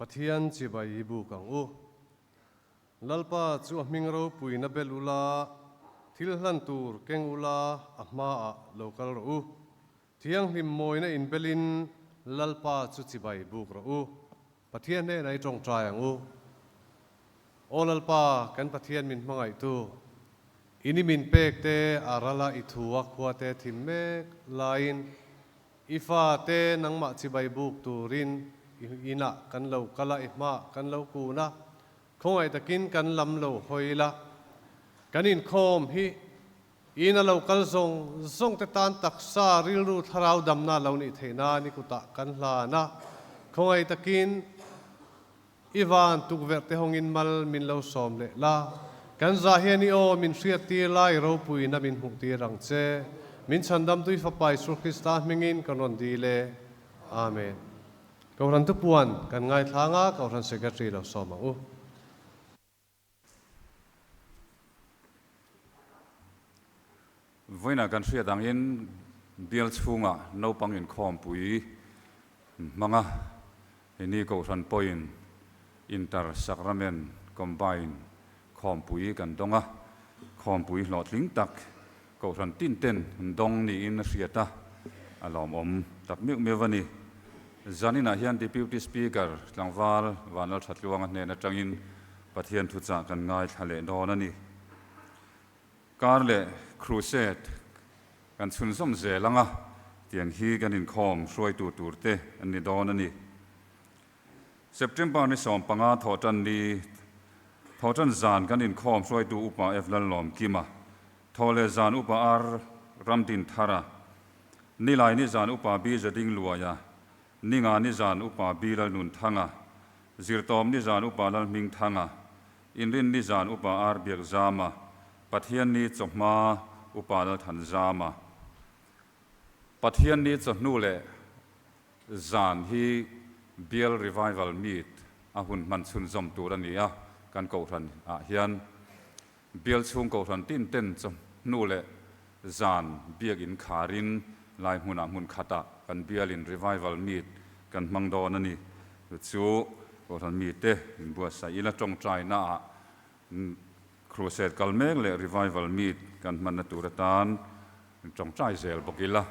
Pathian chibai i buk ang u. Lalpa chu a hming ropuina bel ula, thil hlan tur keng ula a hmaah lo kal rawh u. Thianghlim mawina inbelin Lalpa chu chibai buk rawh u. Pathian hnenah i tawngtai ang u. Aw Lalpa, kan Pathian min hmangaihtu, in i min pek te a rala i thu a khua te thim mek laiin I fate nangmah chibai buk turin i inah kan lo kal a, i hmaah kan lo kun a, khawngaih takin kan lam lo hawi la. Kan inkhawm hi in a lo kal zawng zawng te tan taksa rilru thlarau damna lo nih theih nan i kutah kan hlan a, khawngaih takin I van tukverh te hawngin mal min lo sawm leh la, kan zah hian i aw min hriat tir la, i ropuina min hmuh tir ang che. Min chhandam tui Fapa Isua Krista hmingin kan rawn dil e. Amen. Kohhran thupuan kan ngaithlang a, Kohhran Secretary lo sawm ang u. Vawiinah kan hriat angin bial chhungah naupang inkhawmpui hmanga heni Kohhran pawhin Inter Sacrament Combine khawmpui kan dawng a, khawmpui hlawhtling tak Kohhran tin ten dawng niin a hriat a, a lawmawm tak meuh meuh a ni. Zaninah hian Deputy Speaker tlangval Vanlalthatluanga hnen atangin Pathian thuchah kan ngaithla leh dawn a ni. Kar leh Crusade kan chhunzawm zel ang a, tiang hi kan inkhawm hruaitu tur te an ni dawn a ni. September ni 15 thawhtan ni thawhtan zan kan inkhawm hruaitu Upa F Lallawmkima, Thaw leh zan Upa R Ramdinthara, Nilai ni zan Upa B Zadingluaia, Ninga ni zan Upa B Lalnunthanga, Zirtawm ni zan Upa Lalhmingthanga, Inrin ni zan Upa R Biakzama, Pathian ni chawhma Upa Lalthanzama. Pathian ni chawhnu leh zan hi Bial Revival Meet a hun hman chhunzawm tur a ni a, kan kohhran ah hian Bial chhung kohhran tin ten chawhnu leh zan biakin kharin lai hmunah hmun khatah kan bialin Revival Meet kan hmang dawn a ni. Chu chu kohhran mite inbuatsaih ila tawngtainaah Crusade kal mek leh Revival Meet kan hmanna tur atan tawngtai zel bawk ila.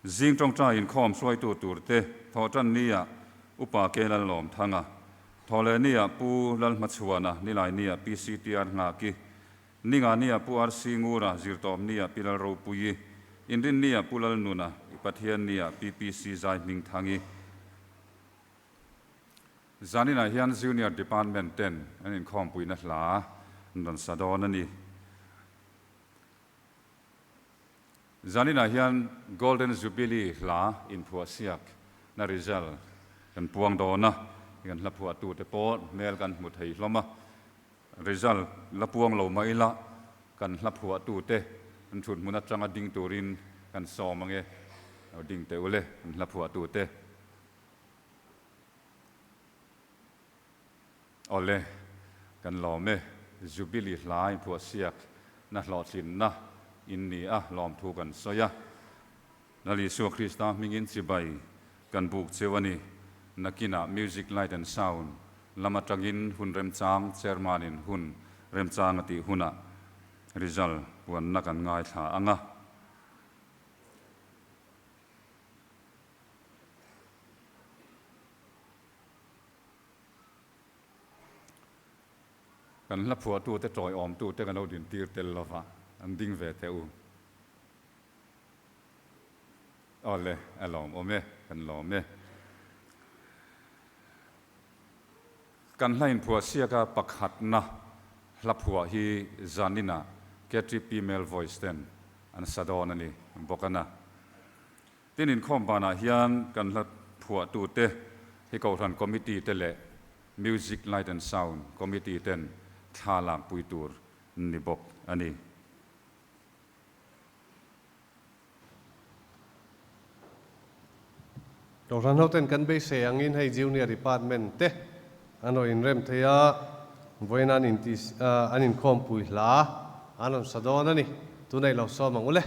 Zing tawngtai inkhawm hruaitu turte thawhtan nia Upa Ke Lallawmthanga, Thawhleh nia Pu Lalhmachhuana, Nilai nia PCTR Nghaki, Ninga nia Pu RC Ngura, Zirtawp nia Pi Lalropuii, Inrin nia Pu Lalnuna, I Pathian nia PPC Zai Hmingthangi. Zaninah hian Junior Department ten an inkhawmpuina hla an rawn sa dawn a ni. Zaninah hian Golden Jubilee hla inphuahsiak na result kan puang dawn a, kan hla phuahtute pawh hmel kan hmu thei hlawm a, result la puang lo mah ila kan hla phuahtute an thut hmun atanga ding turin kan sawm ange, lo ding teh ule kan hla phuahtute. Awle, kan lawm e, Jubilee hla inphuahsiak na hlawhtlinna in ni a, lawmthu kan sawi a. Lal Isua Krista hmingin chibai kan buk cheu a ni. Nakinah Music Light and Sound lam atangin hun remchang Chairman-in hun remchang a tih hunah result puanna kan ngaithla ang a. Kan hla phuahtute tawiawmtute kan lo dintir tel lova, an ding ve teh u. Awle, a lawmawm e, kan lawm e. Kan hla inphuah siaka pakhatna hla phuah hi zaninah KTP Male Voice ten an sa dawn a ni bawk a na. Tin, inkhawm banah hian kan hla phuahtute hi Kohhran Committee te leh Music, Light and Sound Committee ten thla lakpui tur ni bawk a ni. Kohhran hoten kan beisei angin hei Junior Department te an rawn inrem thei a, vawiin an inti an inkhawmpui hla an rawn sa dawn a ni. Tunah i lo sawm ang u le.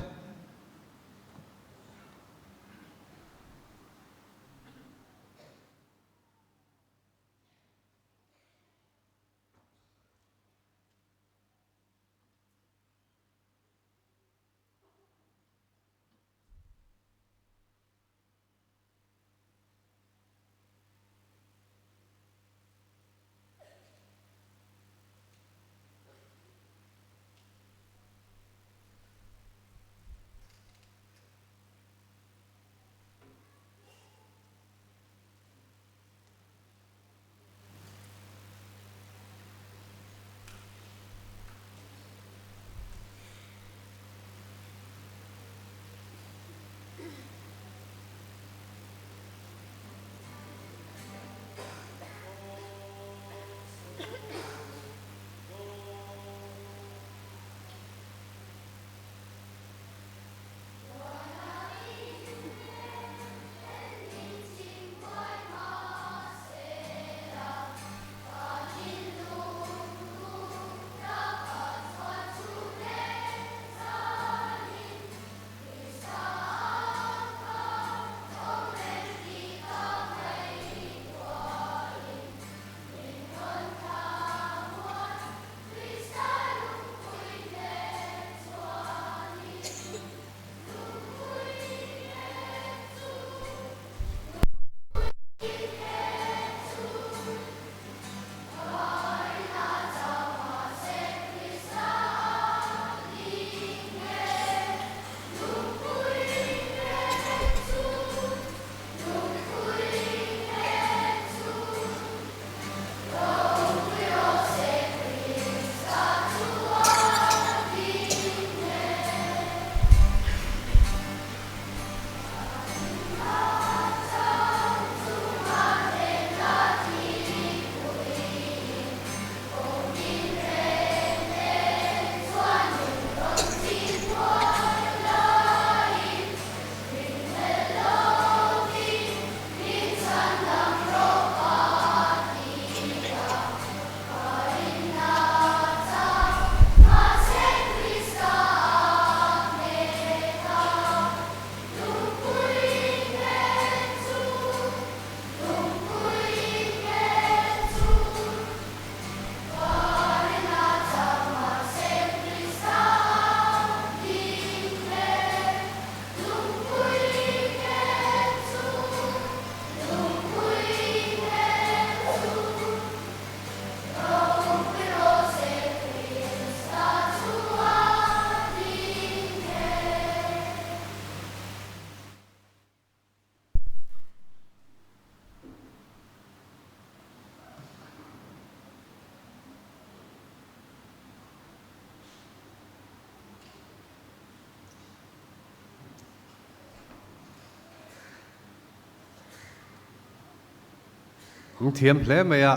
Min thiam hle mai a,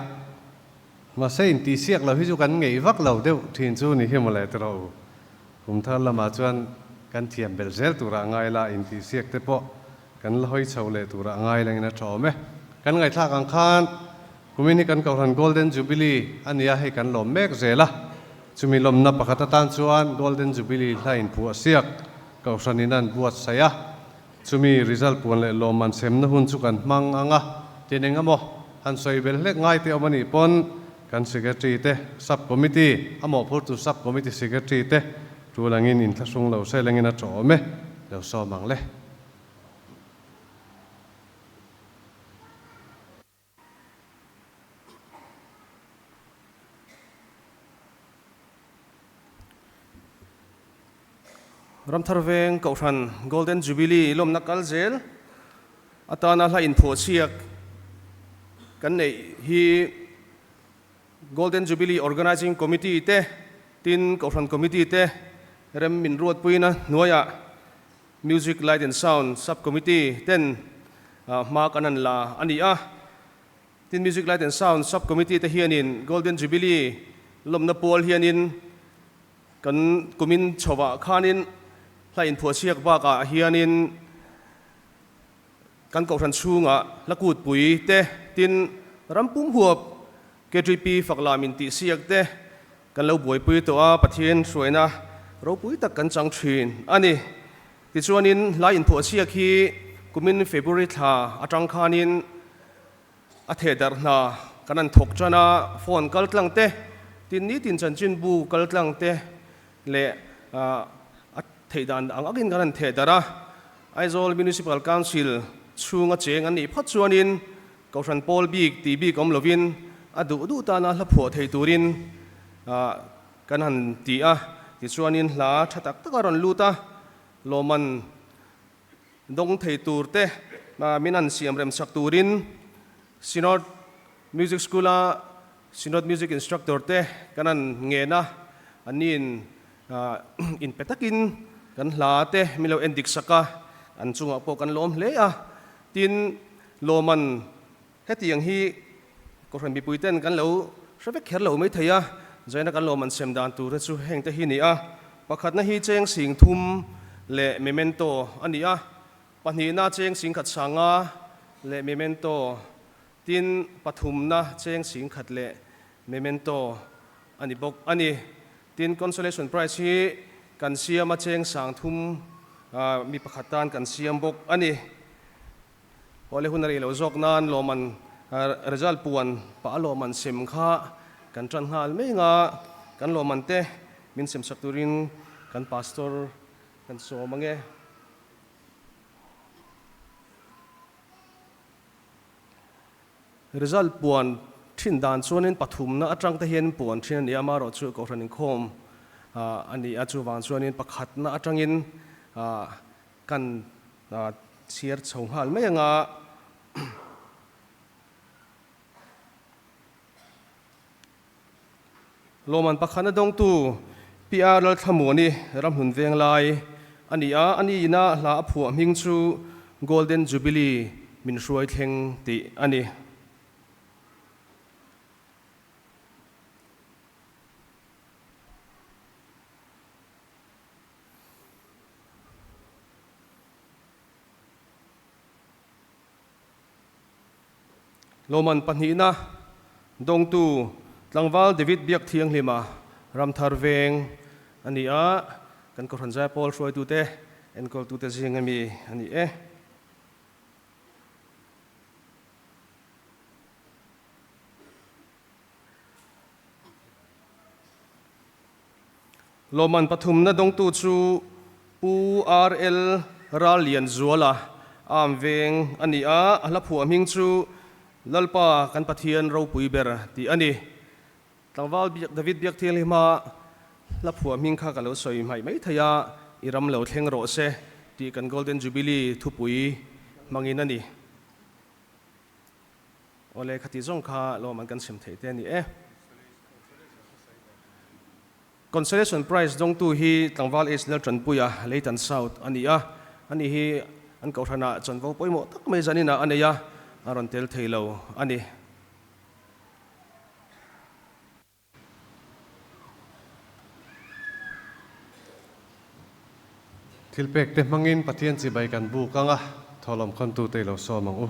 mahse intihsiak lo hi chu kan ngeih vak lo deuh thin chu ni hi mawle ti rawh u. Kum thar lamah chuan kan thiam belh zel turah ngai la, intihsiak te pawh kan la hawi chho leh turah ngai langin a tha awm e. Kan ngaihthlak ang khan kumin hi kan Kohhran Golden Jubilee a nia hei kan lawm mek zel a, chumi lawmna pakhat atan chuan Golden Jubilee hla inphuah siak Kohhranin an buatsaih a, Chumi result puan leh lawmman semna hun chu kan hmang ang a, tin eng emaw han sawi bel hlek ngai te awm a nih pawn kan Secretary te, Sub Committee, a mawhphurtu Sub Committee Secretary te tul angin inthlahrung lo sel angin a tawh awm e, lo sawm ang le. Ramthar Veng Kohhran Golden Jubilee lawmna kal zel atana hla inphuahchhiak kan neih hi Golden Jubilee Organising Committee te tin Kohhran Committee te rem min ruatpuina hnuaiah Music, Light and Sound Sub Committee ten hma kan han la a ni a. Tin, Music, Light and Sound Sub Committee te hianin Golden Jubilee lawmna pawl hianin kan kumin chhovah khanin hla inphuahchhiak bakah hianin kan kohhran chhungah hla kutpui te, tin, ram pum huap KTP faklam intihsiak te Kan lo buaipui tawh a, Pathian hruaina ropui tak kan chang thin a ni. Tichuanin hlai inphuahchhiak hi kumin February thla atang khanin a thehdarh hna kan han thawk tan a, phone kal tlang te, tin nitin chanchinbu kal tlang te leh a theih dan ang angin kan han thehdarh a. Aizawl Municipal Council chhunga cheng an nih phawt chuanin Kohhran pawl bik tih bik awm lovin a duh duh tana hla phuah thei turin kan han ti a, tichuanin hla tha tak tak a rawn lut a, lawmman dawng thei tur te min han siam rem chak turin Synod Music School-a Synod Music Instructor te kan han ngen a, anniin inpe takin kan hla te min lo endik sak a, an chungah pawh kan lawm hle a. Tin, Lawman, hetiang hi Kohhran mipuiten kan lo hre vek kher lo mai thei a, Zaina kan lawman sem dan tur te chu heng te hi ni a, pakhatna hi cheng sing thum leh memento a ni a, pahnihna cheng sing khat sanga leh memento, tin pathumna cheng sing khat leh memento a ni bawk a ni. Tin, consolation prize hi kan siam a cheng sang thum mi pakhat tan kan siam bawk a ni. Awle hun a rei lo zawk nan lawmman result puan pah a lawmman sem kha kan tan nghal mai anga kan lawmman te min sem sak turin kan pastor kan sawm ange. Result puan thin dan chuanin pathumna atang te hian puan thin a ni a, amaherawhchu Kohhran inkhawm a ni a, chuvang chuanin pakhatna atangin kan chhiar chho nghal mai anga. Lawman pakhatna dawngtu PR Lalthlamuani ramhlun veng lai a ni a, a ni ina hla a phuah hming chu Golden Jubilee min hruai thleng tih a ni. Lawman pahnihna dawngtu tlangval David Biakthianghlima Ramthar Veng a ni a, kan Kohhran Zaipawl hruaitute enkawltute zing ami a ni e. Lawman pathumna dawngtu chu Pu RL Rallianzuala Am Veng a ni a, a hla phuah hming chu Lalpa kan Pathian ropui ber tih a ni. Tlangval Biak David Biakthianghlim a hla phuah hming kha ka lo sawi hmaih mai thei a, i ram lo thleng rawh se tih kan Golden Jubilee thupui hmangin a ni. Awle khati zawng kha lawm an kan sem theih te a ni e. Consolation Prize dawngtu hi tlangval H Laltanpuia, Leitan South a ni a. Ani hi an kohhranah chanvo pawimawh tak mai zaninah a nei a, a rawn tel thei lo a ni. Thilpek te hmangin Pathian chibai kan buk anga thawhlawm khawntute i lo sawm ang u.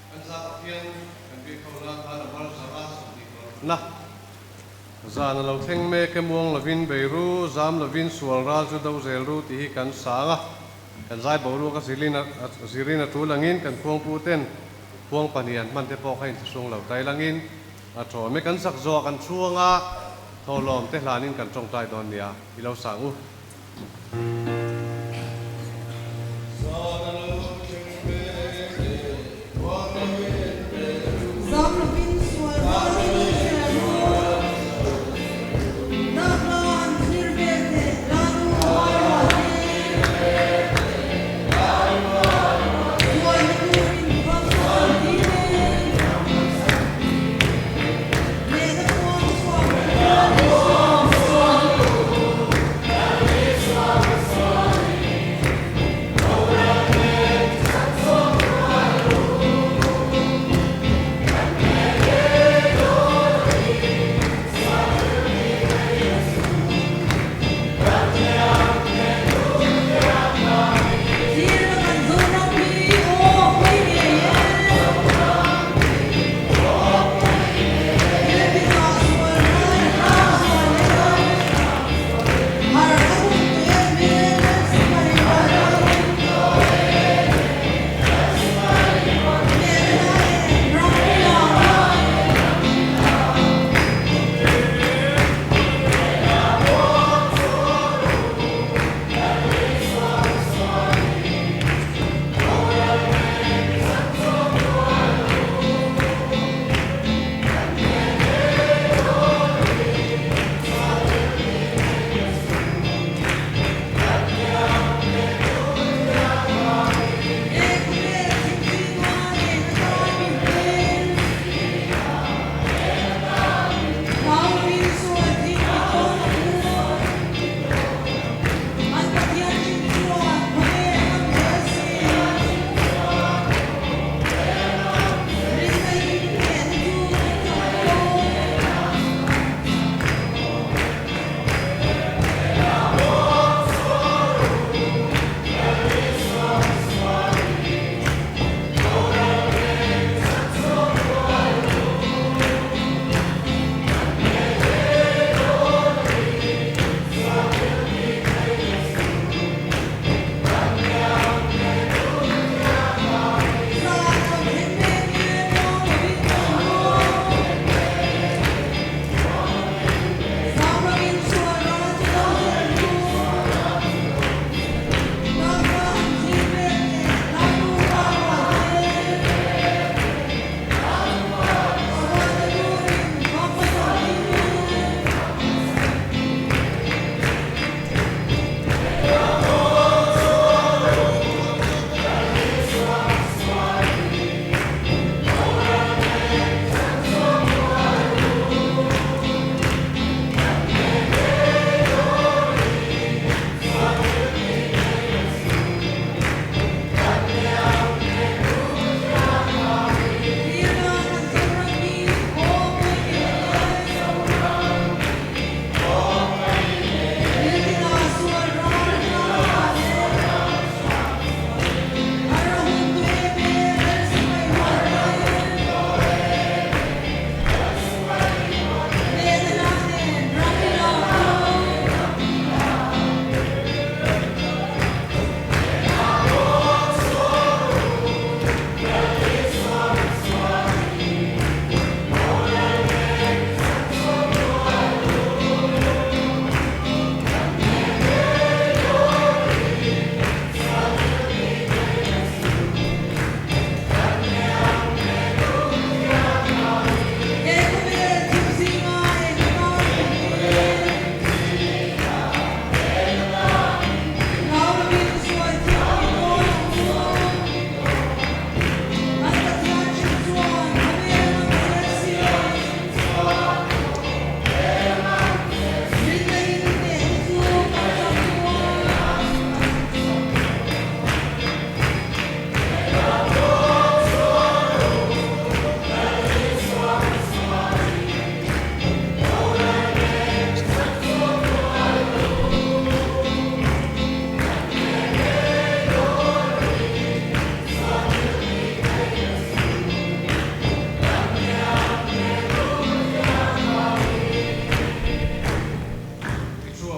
Kan za Pathian kan biak ho na khan a mar zar a 20 na. Zan a lo thleng mek e muang lovin bei ru, zam lovin sual ral chu do zel ru tih hi kan sang a. Kan zai boruak a zilin a zirin a tul angin kan khuangpu ten khuang pahnih an hman te pawh kha inthlahrung lo tai langin a tawm e. Kan sak zawh kan chhuang a, thawhlawm te hlanin kan tawngtai dawn nia i lo sang u.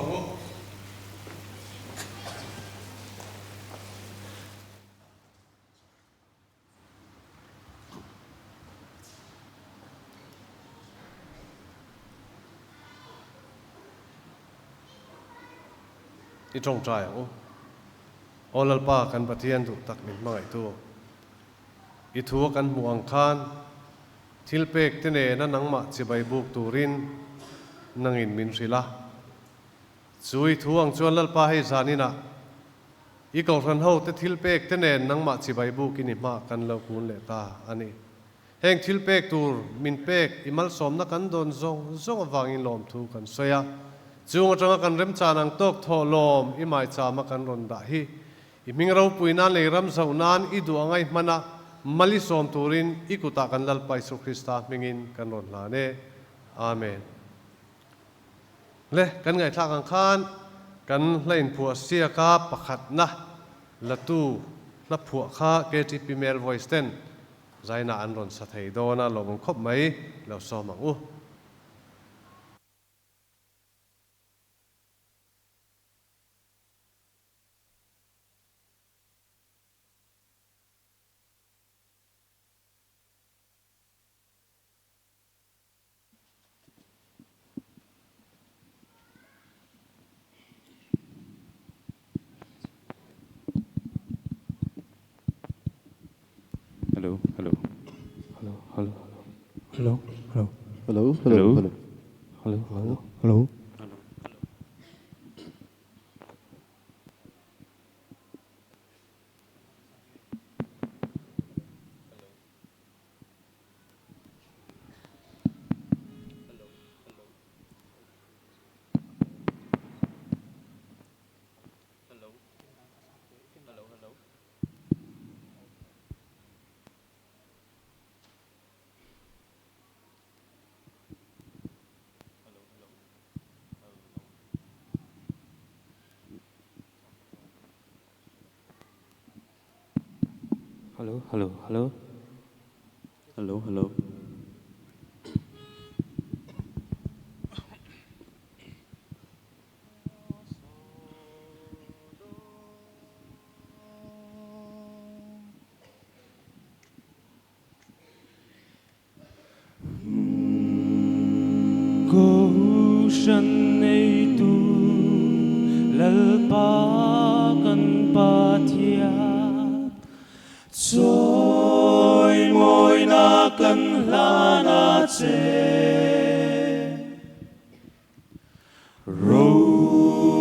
ang u. I tawngtai ang u. Aw Lalpa kan Pathian duh tak min hmangaihtu, i thu a kan hmuh ang khan thil pek te nena nangmah chibai buk turin nangin min hrilh a. Chu i thu ang chuan Lalpa hei zaninah I kohhran ho te thil pek te nen nangmah chibai bukin i hma kan lo kun leh ta a ni. Heng thil pek tur min pek i malsawmna kan dawn zawng zawng avangin lawmthu kan sawi a. Chung atanga kan remchan ang tawk thawh lawm i maichama kan rawn dah hi i hming ropui nan lei ram zoh nan i duh anga i hman a, mal i sawm turin i kutah kan Lalpa Isu Krista hmingin kan rawn hlan e. Amen. Le, kan ngaihthlak ang khan kan hla inphuah siaka pakhatna latu hla phuah kha KTP Male Voice ten zaina an rawn sa thei dawn a, lawmawm khawp mai lo sawm ang u. Hello, hello. Hello, hello, hello. Hello, hello. Hello, Hello. hello. Hello, Hello, hello. Hello, hello, hello. Hello, hello. Kohhran neitu Lalpa kan Pathian chawimawina kan hlan a che.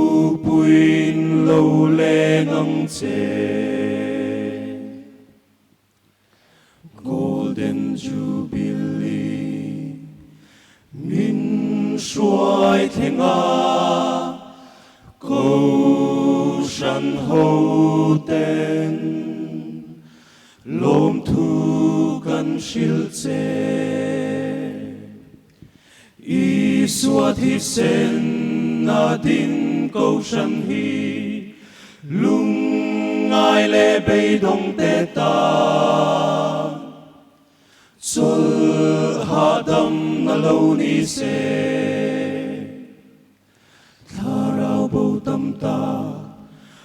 Ropuiin lo leng ang che. Golden Jubilee min hruai thleng a, Kohhran hoten lawmthu kan hrilh che. Isua thisen a ding Kohhran hi lungngai leh beidawng te tan chawlh hahdam na lo ni se. Thlarau bo tam tak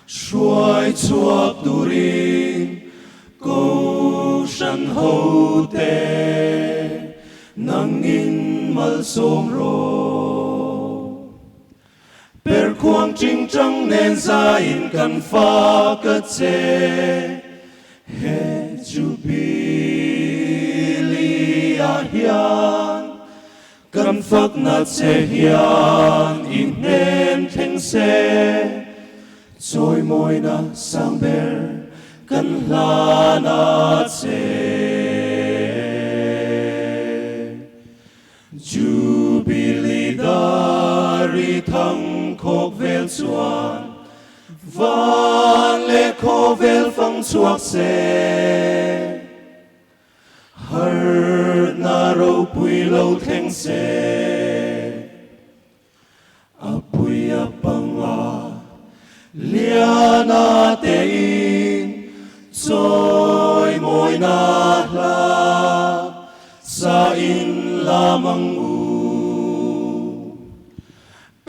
hruai chhuak turin Kohhran hote nangin malsawm rawh. Perkhuang chingchang nen zaiin kan fak a che. He Jubilee ah hian Kan fakna che hian i hnen thleng se, chawimawina sang ber kan hlan a che. Jubilee dar i thang khawk vel chuan van leh khawvel fang chhuak se. Harhna ropui lo thleng se, a pui a panga liana tein chawimawina hla sa in lam ang u.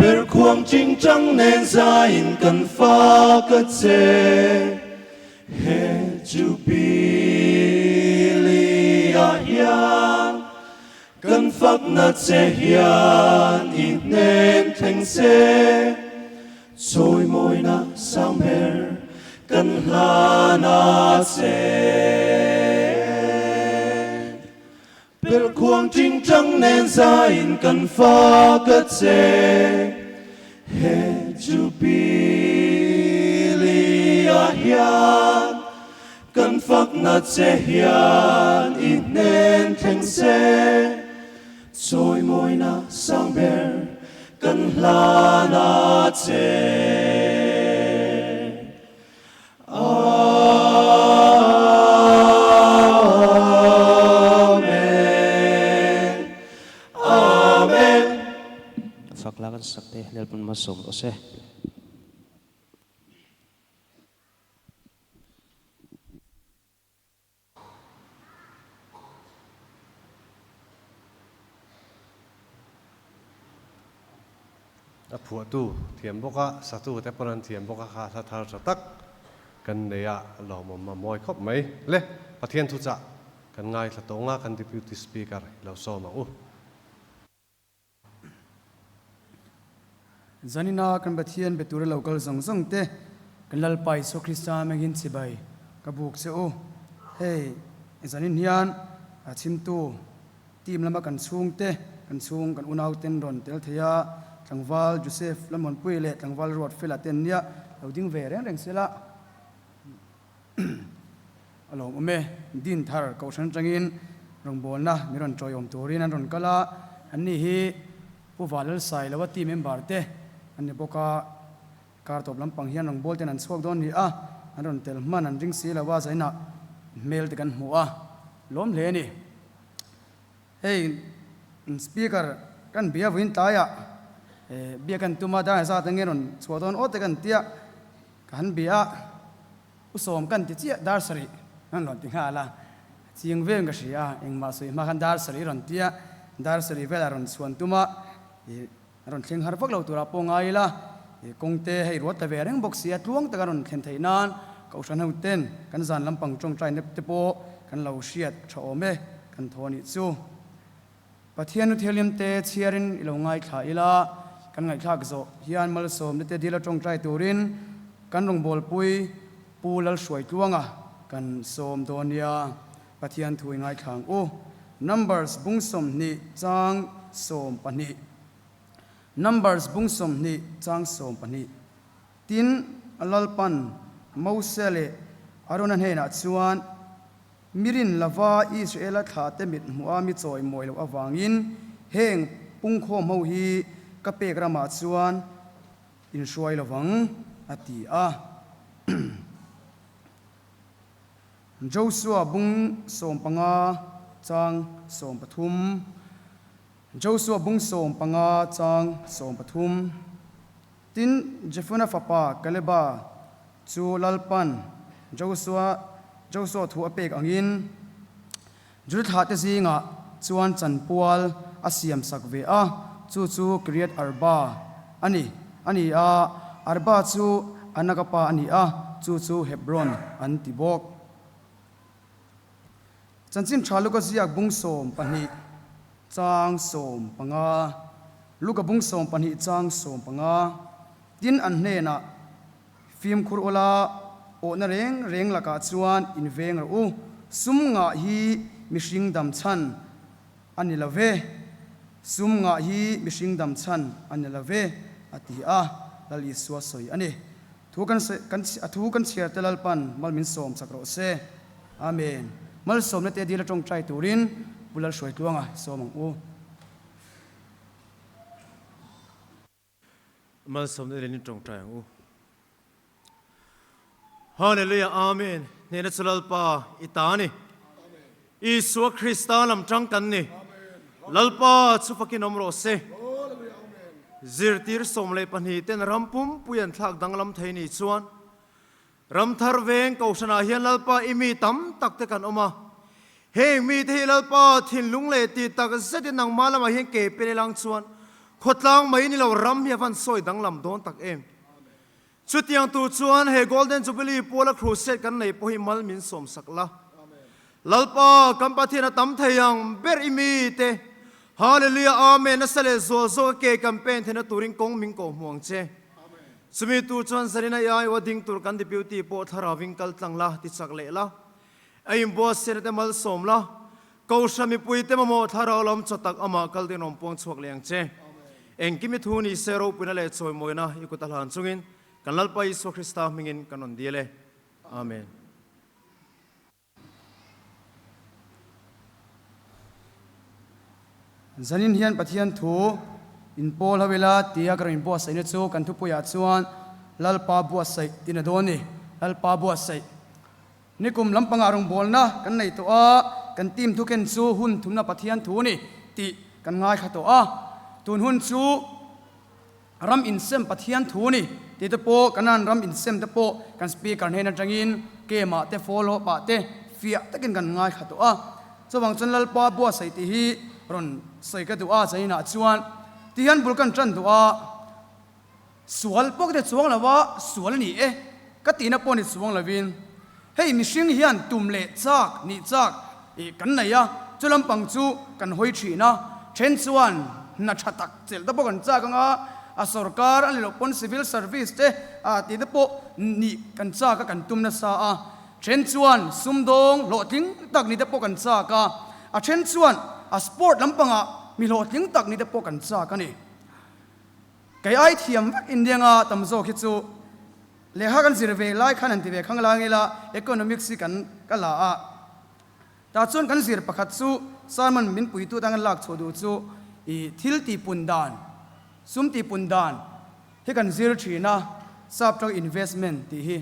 Perkhuang. ṭingṭang nen zaiin kan fak a che. He Jubilee ah hian kan fakna che hian i hnen thleng se. Chawimawina sang ber kan hlan a che. Pelhkhuang ṭingṭang nen zaiin kan fak a che. He Jubilee ah hian kan fakna che hian i hnen thleng se. Chawimawina sang ber kan hlan a che. Amen. Amen. Fak la kan sak te Lalpan malsawm rawh se. A phuahtu thiam bawk a, satu te pawn an thiam bawk a kha hla thar tha tak kan nei a, lawmawm a mawi khawp mai. Le, Pathian thuchah kan ngaithla tawh nga kan Deputy Speaker i lo sawm ang u. Zanina kan Pathian be tura lo kal zawng zawng te, kan Lalpa Isua Krista mengin chibai ka buk che u. Hei, zanin hian a chhimtu team lama kan chhungte, kan chhung kan unauten rawn tel thei a, tlangval Joseph Lalmuanpuii leh tlangval Ruatfela ten nia lo ding ve reng reng sela a lawm awm e. Din thar kohhran atangin rawngbawlna mi rawn tawiawm turin an rawn kal a, anni hi Pu Valal Sailoa team member te an ni bawk a, kar tawp lampang hian rawngbâwl ten an chhuak dawn ni a, an rawn tel hman an ring si lo a, zainah hmel te kan hmu a, lawm hle a ni. Hei speaker kan bia vawiin tlaiah biak kan tum a, dar zat ange rawn chhuah dawn awt te kan tia, ka han bia a, U sawm kan ti chiah dar sarih an rawn ti nghal a, chiang vel ka hria a, engmah sawi hma khan dar sarih rawn ti a, dar sarih velah rawn chhuan tum a, ih rawn thleng har vak lo turah pawh ngai ila, ih kawngte hei ruat ta ve reng bawk si a, tluang taka rawn thlen theih nan Kohhran ho ten kan zan lampang tawngtai nep te pawh kan lo hriat tha awm e, kan thaw anih chu. Pathian nu thianghlim te chhiarin i lo ngaithla ila, kan ngaihthlak zawh hian malsawmna te dila tawngtai turin kan rawngbawlpui Pu Lalhruaitluanga kan sawm dawn nia. Pathian thu i ngaithla ang u. Numbers bung 20 chang 12 Numbers bung 20 chang 12 Tin, Lalpan Mose leh Arona hnenah chuan, Mi rin lova Israela thlahte mit hmuha mi chawi mawi loh avangin heng pungkhawm ho hi ka pek ramah chuan in hruai lovang, a ti a. Josua bung 15 chang 13 Josua bung 15 chang 13 Tin, Jefuna fapa Kaleba chu Lalpan Josua Josua thu a pek angin Juda thlahte zingah chuan chanpual a siam sak ve a, chu chu Kiriath Arba a ni a ni a, Arba chu Anaka pa a ni a, chu chu Hebron an ti bawk. Chanchin tha Luka ziak bung 12 chang 15 Luka bung 12 chang 15 Tin an hnenah fimkhur ula awhna reng reng lakah chuan in veng rawh u, sum ngah hi mihring dam chhan a ni lo ve, sum ngah hi mihring dam chhan a ni lo ve, a ti a, Lal Isua sawi a ni. Thu kan kan a thu kan chhiar te Lalpan mal min sawm chak rawh se. Amen. Malsawmna te dil a tawngtai turin Pu Lalhruaitluanga sawm ang u. Malsawmna te in tawngtai ang u. Hallelujah Amen. Hnehna chu Lalpa i ta a ni. Isua Krista lam tang kan ni. Lalpa chu fakin awm rawh se. Zirtir 12 ten ram pumpui an thlak danglam thei ni chuan Ramthar veng Kohhranah hian Lalpa i mi tam tak te kan awm a. Heng mite hi Lalpa thinlung leh tih tak zetin nangmah lamah hian ke pen ilang chuan Khawtlang mai ni lo ram hi a van sawi danglam dawn tak em. Chutiang tur chuan he Golden Jubilee puala Crusade kan nei pawh hi mal min sawmsak la. Lalpa, kan Pathian a tam thei ang ber i mi te. Hallelujah Amen nasa leh zual zawk a ke kan pen theihna turin kawng min koh hmu ang che. Chumi tur chuan Zarina i aiawh ding tur kan Deputy pawh thlaravin kal tlang la, ti chak leh la. A inbuatsaihna te malsawm la, Kohhran mipui te mamawh thlarau lam chaw tak amah kal ding rawn puang chhuak leh ang che. Engkim i thu ni se ropuina leh chawimawina i kut a hlan chungin kan Lalpa Isua Krista hmingin kan rawn dil e. Amen. Zanin hian Pathian thu in pawl ho ila tia ka rawn inbuatsaihna chu kan thupuiah chuan Lalpa buatsaih tiin a dawn a ni. Lalpa buatsaih. Nikum lampangah rawngbawlna kan nei tawh a, kan team thuken chu hun thumna Pathian thu a ni tih kan ngaithla tawh a. Tun hun chu ram insem Pathian thu a ni tih te pawh kan an ram insem te pawh kan speaker hnen atangin kemah te follow up ah te fiah takin kan ngaithla tawh a. Chuvang chuan Lalpa buatsaih tih hi rawn sawi ka duh a, zaninah chuan ti hian bul kan tan duh a. Sual pawh ka ti chuang lo a, sual a ni e ka tihna pawh ni chuang lovin hei mihring hian tum leh chak nih chak ih kan nei a, chu lampang chu kan hawi thin a, then chuan hna tha tak chelh te pawh kan chak ang a, a sorkar a ni loh pawn civil service te ah tih te pawh nih kan chak a kan tum nasa a, then chuan sumdawng hlawhtling tak ni te pawh kan chak a, a then chuan a sport lampangah mi hlawhtling tak ni te pawh kan chak a ni. Kei ai thiam vek India nga tam zawk hi chu lehkha kan zir ve lai khan han ti ve khang lang ila economics hi kan ka la a. Tah chuan kan zir pakhat chu sermon min puitu tan kan lak chhuah duh chu i thil tih pun dan, sum tih pun dan hi kan zir thin a, sap tawng investment tih hi.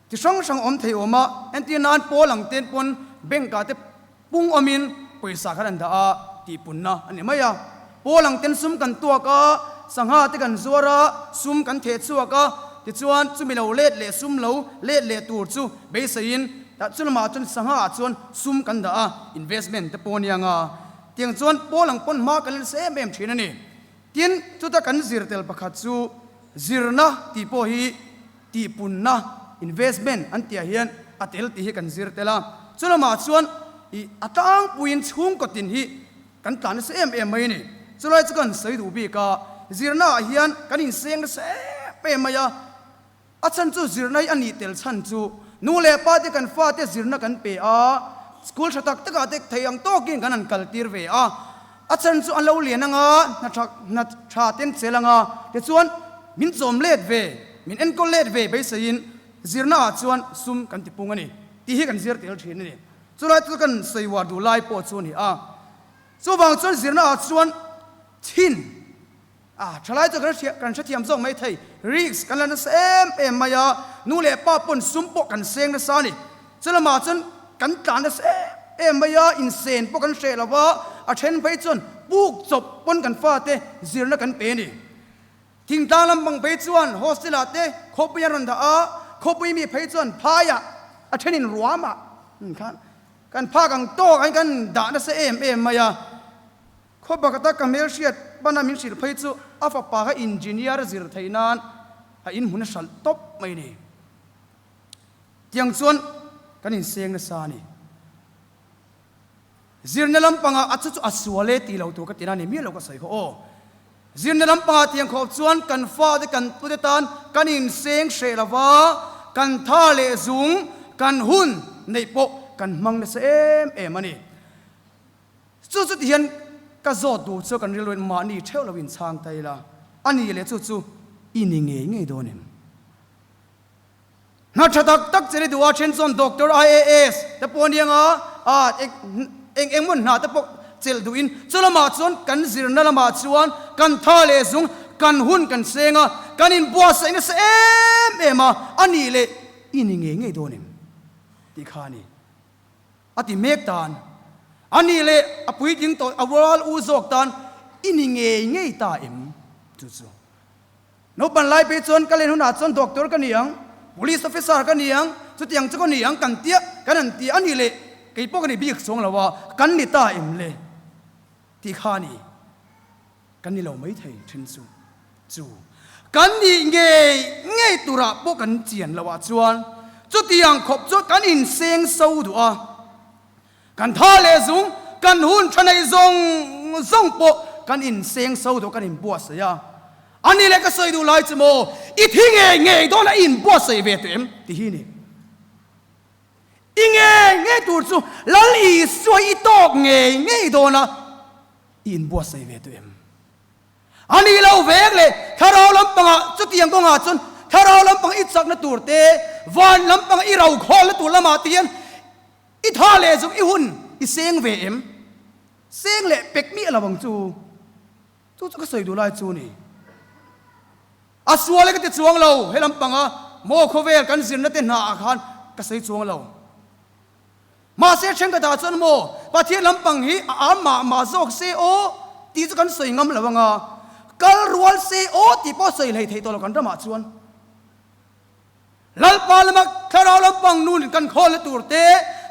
Ti hrang hrang awm thei awm a, entir nan pawl ang ten pawn bank ah te Pung awmin pawisa khan an dah a tih punna a ni mai a. Pawl ang ten sum kan tuak a, sangha te kan zuar a, sum kan theh chhuak a, tichuan chumi lo let leh sum lo let leh tur chu beiseiin tah chu lamah chuan sangha ah chuan sum kan dah a, investment te pawh ania nga. Tiang chuan pawl ang pawn hma kan la nasa em em thin a ni. Tin, chuta kan zir tel pakhat chu zirna tih pawh hi tihpunna, investment, an tihah hian a tel tih hi kan zir tel a. Chu lamah chuan ih a tlangpuiin chhungkaw tin hi kan tlan nasa em em mai a ni. Chulai chu kan sawi duh bik a, zirnaah hian kan inseng nasa em em mai a. A chhan chu zirna hi a nih tel chhan chu nu leh pa te kan fate zirna kan pe a, school tha tak takah te thei ang tawkin kan han kaltir ve a. A chhan chu an lo lian anga, hna tha hna tha ten chel anga, tichuan min chawm let ve, min enkawl let ve beiseiin zirna ah chuan sum kan ti pung a ni tih hi kan zir tel thin a ni. Chulai chu kan sawi uar duh lai pawh chu a ni a. Chuvang chuan zirna ah chuan thin a thalai chu kan hria kan hrethiam zawk mai thei, risk kan la nasa em em mai a, nu leh pa pawn sum pawh kan seng nasa a ni. Chulamah chuan kan tlan nasa em em mai a, insen pawh kan hreh lo va, a then phei chuan puk chawp pawn kan fate zirna kan pe a ni. Thingtlang lampang phei chuan hostel ah te khawpui an rawn dah a, khawpui mi phei chuan phaiah a thenin ruamah khan kan phak ang tawk ang kan dah nasa em em mai a. Khaw pakhata ka hmelhriat pana min hrilh phei chu a fapa kha engineer a zir theih nan a inhmun a hralh tawp mai a ni. Tiang chuan kan inseng nasa a ni. Zirna lampangah a chu chu a sual e tih lo tur ka ti na ni miah lo ka sawi kha aw. Zirna lampangah tiang khawp chuan kan fate kan pute tan kan inseng hreh lo va, kan tha leh zung kan hun neih pawh kan hmang nasa em em a ni. Chu chu ti hian ka zawt duh chu kan rilruin mahni theuh lo inchhang ta ila, a ni leh chu chu i ni ngei ngei dawn em? Hna tha tak tak che ni duh a, then chuan Doctor, IAS te pawh ania nga a, eng eng maw hna te pawh chelh duhin chu lamah chuan kan zirna lamah chuan kan tha leh zung kan hun kan seng a, kan inbuatsaih nasa em em a, a nih leh i ni ngei ngei dawn em tih kha a ni. A ti mek tan. A nih leh a puitling tawh a rual u zawk tan i ni ngei ngei ta em? Chu chu. Naupan lai phei chuan ka len hunah chuan doctor ka ni ang, police officer ka ni ang, chutiang chu ka ni ang kan tia kan han ti a nih leh kei pawh ka ni bik chuang lo a, kan ni ta em le? Tih kha a ni. Kan ni lo maithei then chu chu kan nih ngei ngei turah pawh kan chian loh ah chuan chutiang khawp chuan kan inseng so duh a, kan tha leh zung, kan hun tha neih zawng zawng pawh kan inseng so duh a, kan inbuatsaih a. A ni leh ka sawi duh lai chu maw i thi ngei ngei dawn a i inbuatsaih ve tawh em ti hi ni. I ngei ngei tur chu Lal Isua i tawk ngei ngei dawn a i inbuatsaih ve tawh em? A nih loh vek leh thlarau lampangah chutiang kawngah chuan thlarau lampang i chakna tur te, van lampang i rokhawlna tur lamah te hian i tha leh zuk i hun i seng ve em? Seng leh pek miah lo ang chu. Chu chu ka sawi duh lai chu ni. A sual e ka ti chuang lo, he lampanga maw khawvel kan zirna te hna ah khan ka sawi chuang lo. Mahse thenkhatah chuan maw Pathian lampang hi a am mah mah zawk se aw tih chu kan sawi ngam lo anga, kal rual se aw tih pawh sawi hlei theih tawh lo kan ramah chuan. Lalpa lama thlarau lampang nun kan khawlna tur te,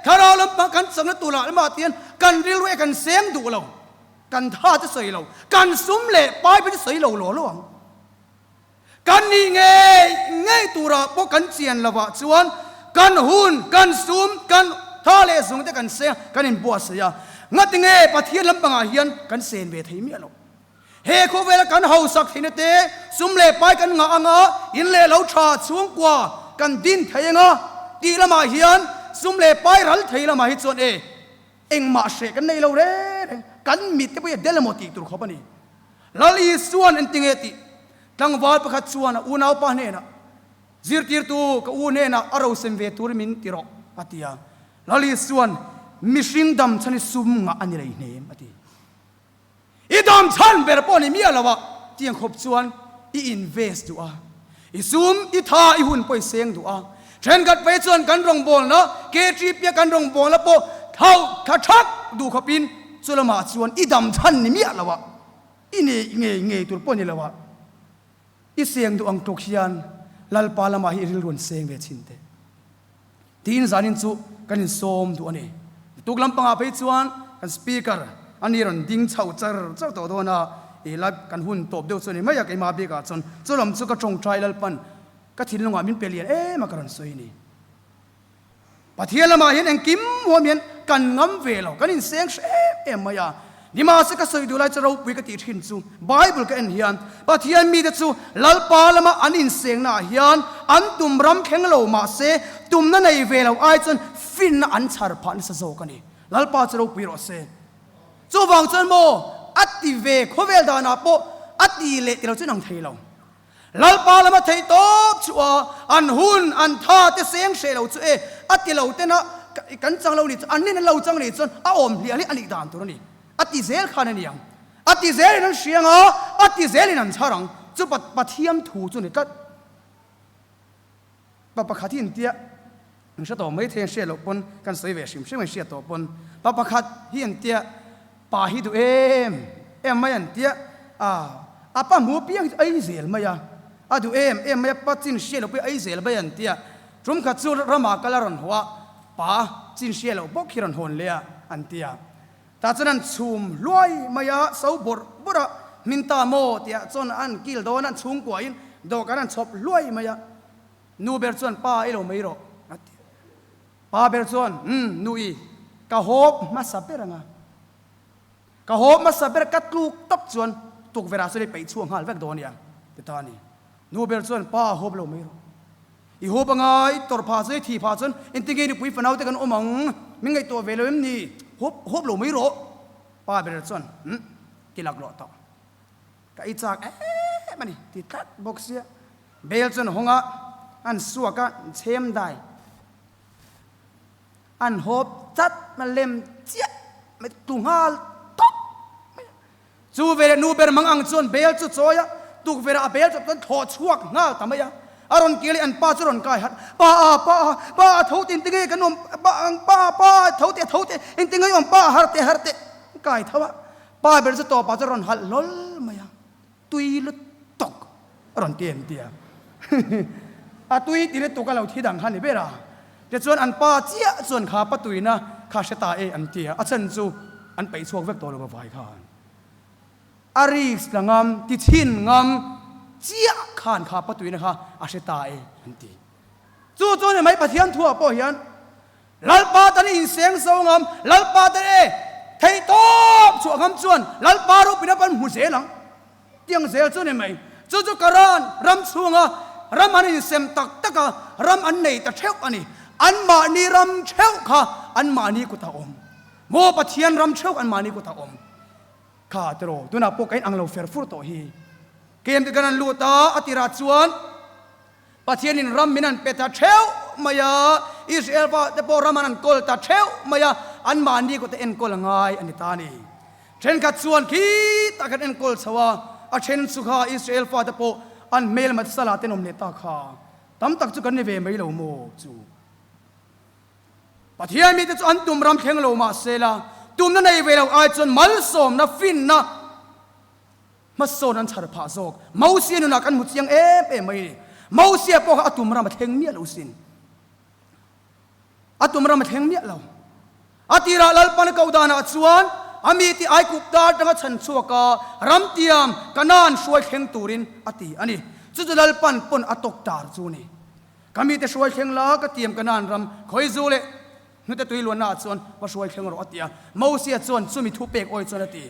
thlarau lampang kan chakna tur lah lamah te hian kan rilru e kan seng duh lo, kan tha chu sawi lo, kan sum leh pai pawh chu sawi lo law law ang. Kan nih ngei ngei turah pawh kan chian lovah chuan kan hun, kan sum, kan tha leh zung te kan seng, kan inbuatsaih a. Ngatinge Pathian lampangah hian kan sen ve thei miah lo. He khawvela kan hausak theihna te, sum leh pai kan ngah anga in leh lo tha chhungkua kan din thei anga tih lamah hian sum leh pai ral thei lamah hi chuan e engmah hreh kan nei lo reng reng, kan mit te pawh hi a del emaw tih tur khawp a ni. Lal Isua'n engtinge tih tlangval pakhat chuan a unaupa hnenah, Zirtirtu ka u hnenah a rosem ve turin min ti rawh, a ti a. Lal Isua'n, Mihring dam chhan hi sum ngah a ni lei hnem, a ti. I dam chhan ber pawh ni miah lo a, tiang khawp chuan i invest duh a, i sum, i tha, i hun pawh i seng duh a. Thenkhat phei chuan kan rawngbawlna, KTP a kan rawngbawlna pawh thau tha thak duh khawpin chu lamah chuan i dam chhan ni miah lo a, i nei ngei ngei tur pawh ni lo a, i seng duh ang tluk hian Lalpa lamah hi i rilru an seng ve thin teh. Tiin zanin chu kan insawm duh a ni. Tuk lampangah phei chuan kan speaker a ni rawn ding chhoh char char tawh dawn a, i la kan hun tawp deuh chu a ni mai a, keimah bikah chuan chu lam chu ka tawngtai Lalpan ka thinlungah min pe lian em a ka rawn sawi a ni. Pathian lamah hian engkim huam hian kan ngam ve lo, kan inseng hre em em mai a. Nimahse ka sawi duh lai chu ropui ka tih thin chu Bible ka en hian Pathian mite chu Lalpa lama an insengnaah hian an tum ram thleng lo mahse tumna nei ve lo ai chuan finna an chhar phah nasa zawk a ni. Lalpa chu ropui rawh se. Chuvang chuan maw a ti ve khawvel danah pawh a ti leh ti lo chu inang thei lo. Lalpa lama theih tawp chu a, an hun, an tha te seng hreh lo chu e, a ti lo tena kan chang lo nih chuan, an nin an lo chang nih chuan a awm hliah hliah a nih dan tur a ni. A ti zel khan a ni ang. A ti zelin an hria ang a, a ti zelin an chhar ang. Chu Pathian thu chu a ni tlat. Pa pakhat hi an tia, an hre tawh mai thei an hriat loh pawn kan sawi ve hrim hrim an hriat tawh pawn pa pakhat hi an tia, pa hi duh em em mai an tia, a a pa hmu piang hi chu ei zel mai a, a duh em em mai a, pa chin hriat loh pawh hi ei zel mai an tia, tum khat chu ramah kal a rawn haw a, pa chin hriat loh bawk hi rawn hawn leh a an tia, tah chuan an chhum hluai mai a, so bawrh bawrh a, hmin ta maw tih ah chuan an kil dawn a, an chhungkuahin dawhkan an chhawp hluai mai a. Nu ber chuan pa i lo mai rawh a ti a. Pa ber chuan umm nu i ka hawp hmasa ber ang a. Ka hawp hmasa ber ka tluk tawp chuan tukverh ah chuan i peih chhuak nghal vek dawn nia ti ta a ni. Nu ber chuan pa hawp lo mai rawh. I hawp anga i tawrh phah chuan i thih phah chuan engtin nge nupui fanau te kan awm ang min ngaihtuah ve lo em ni hawp hawp lo mai rawh. Pa ber chuan umm ti laklawh tawh. Ka i chak em a ni ti tlat bawk sia. Bel chuan hawng a, an suak a, an chhem dai. An hawp chat a lem chiah mai tu nghal tawp mai a. Chu veleh nu ber mang ang chuan bel chu chawi a, tukverh ah a bel chawp chuan thlawh chhuak nghal ta mai a. A rawn kir leh an pa chu rawn kai harh, Pa a, pa a, pa a tho teh engtinge kan awm, pa ang, pa a, pa a tho teh, tho teh, engtinge i awm, pa a har teh, har teh, kai tho a. Pa ber chu tawpah chuan rawn halh hlawl mai a. Tui lutuk a rawn ti em tia. A tui ti lutuk a lo thi dang kha ni ber a. Tichuan an pa chiah chuan kha pa tuina kha hre ta e an ti a, a chhan chu an peih chhuak vek tawh lo va vai khan. A risk la ngam, ti chhin ngam chiah khan kha patuina kha a hre ta e an ti. Chu chu ni mai Pathian thuah pawh hian Lalpa tan i inseng zo ngam, Lalpa tan e theih tawp chhuah ngam chuan Lalpa ropuina pan hmu zel ang. Tiang zel chu ni mai. Chu chu Karan ram chhunga ram an insem tak tak a, ram an nei ta theuh a ni. Anmahni ram theuh kha anmahni kutah awm. Maw Pathian ram theuh anmahni kutah awm. Kha tiraw, tunah pawh ka inang lo fer fur tawh hi. Kem te kan an lut a, a tirah chuan Pathianin ram min an pe ta theuh mai a, Israel pa te pawh ram an an kawl ta theuh mai a, anmahni kut a enkawl a ngai a ni ta a ni. Thenkhat chuan khitah khan enkawl chho a, a then chu kha Israel fa te pawh an hmelmat sala te an awm leh ta kha. Tam tak chu kan ni ve mai lo maw chu? Pathian mite chu an tum ram thleng lo mah se la, tumna nei ve lo ai chuan malsawmna, finna, hmasawn an chhar phah zawk. Mosia nunah kan hmu chiang em em mai a ni. Mosia pawh kha a tum ram a thleng miah lo sin. A tum ram a thleng miah lo. A tirah Lalpan a koh danah chuan a mite Aigupta atanga chhan chhuak a, ramtiam Kanaan hruai thleng turin a ti a ni. Chu chu Lalpan pawn a tawk tar chu a ni. Ka mite hruai thleng la, ka tiam Kanaan ram khawizu leh hnute tui luanna ah chuan va hruai thleng rawh a ti a. Mosia chuan chumi thu pek awi chuan a ti.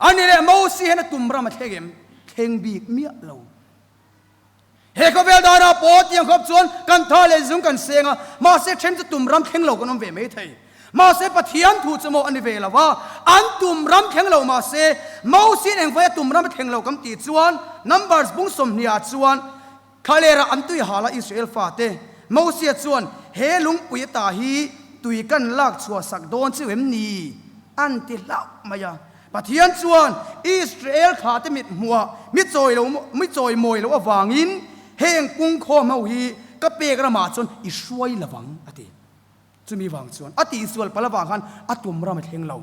A ni leh Mosia hian a tum ram a thleng em? Thleng bik miah lo. He khawvel danah pawh tiang khawp chuan kan tha leh zung kan seng a, mahse then chu tum ram thleng lo kan awm ve mai thei. Mahse Pathian thu chu maw a ni ve lo a, an tum ram thleng lo mahse Mosi'n engvai a tum ram a thleng lo kam tih chuan Numbers bung 20 ah chuan Thlalera an tui hal a Israel fate Mosia chuan he lungpui ata hi tui kan lak chhuah sak dawn chiu em ni? an ti hlauh mai a. Pathian chuan Israel thlate mit hmuah mi chawi lo mi chawi mawi loh avangin heng pungkhawm ho hi ka pek ramah chuan i hruai lovang a ti. Chumi vang chuan a tihsual palh avang khan a tum ram a thleng lo.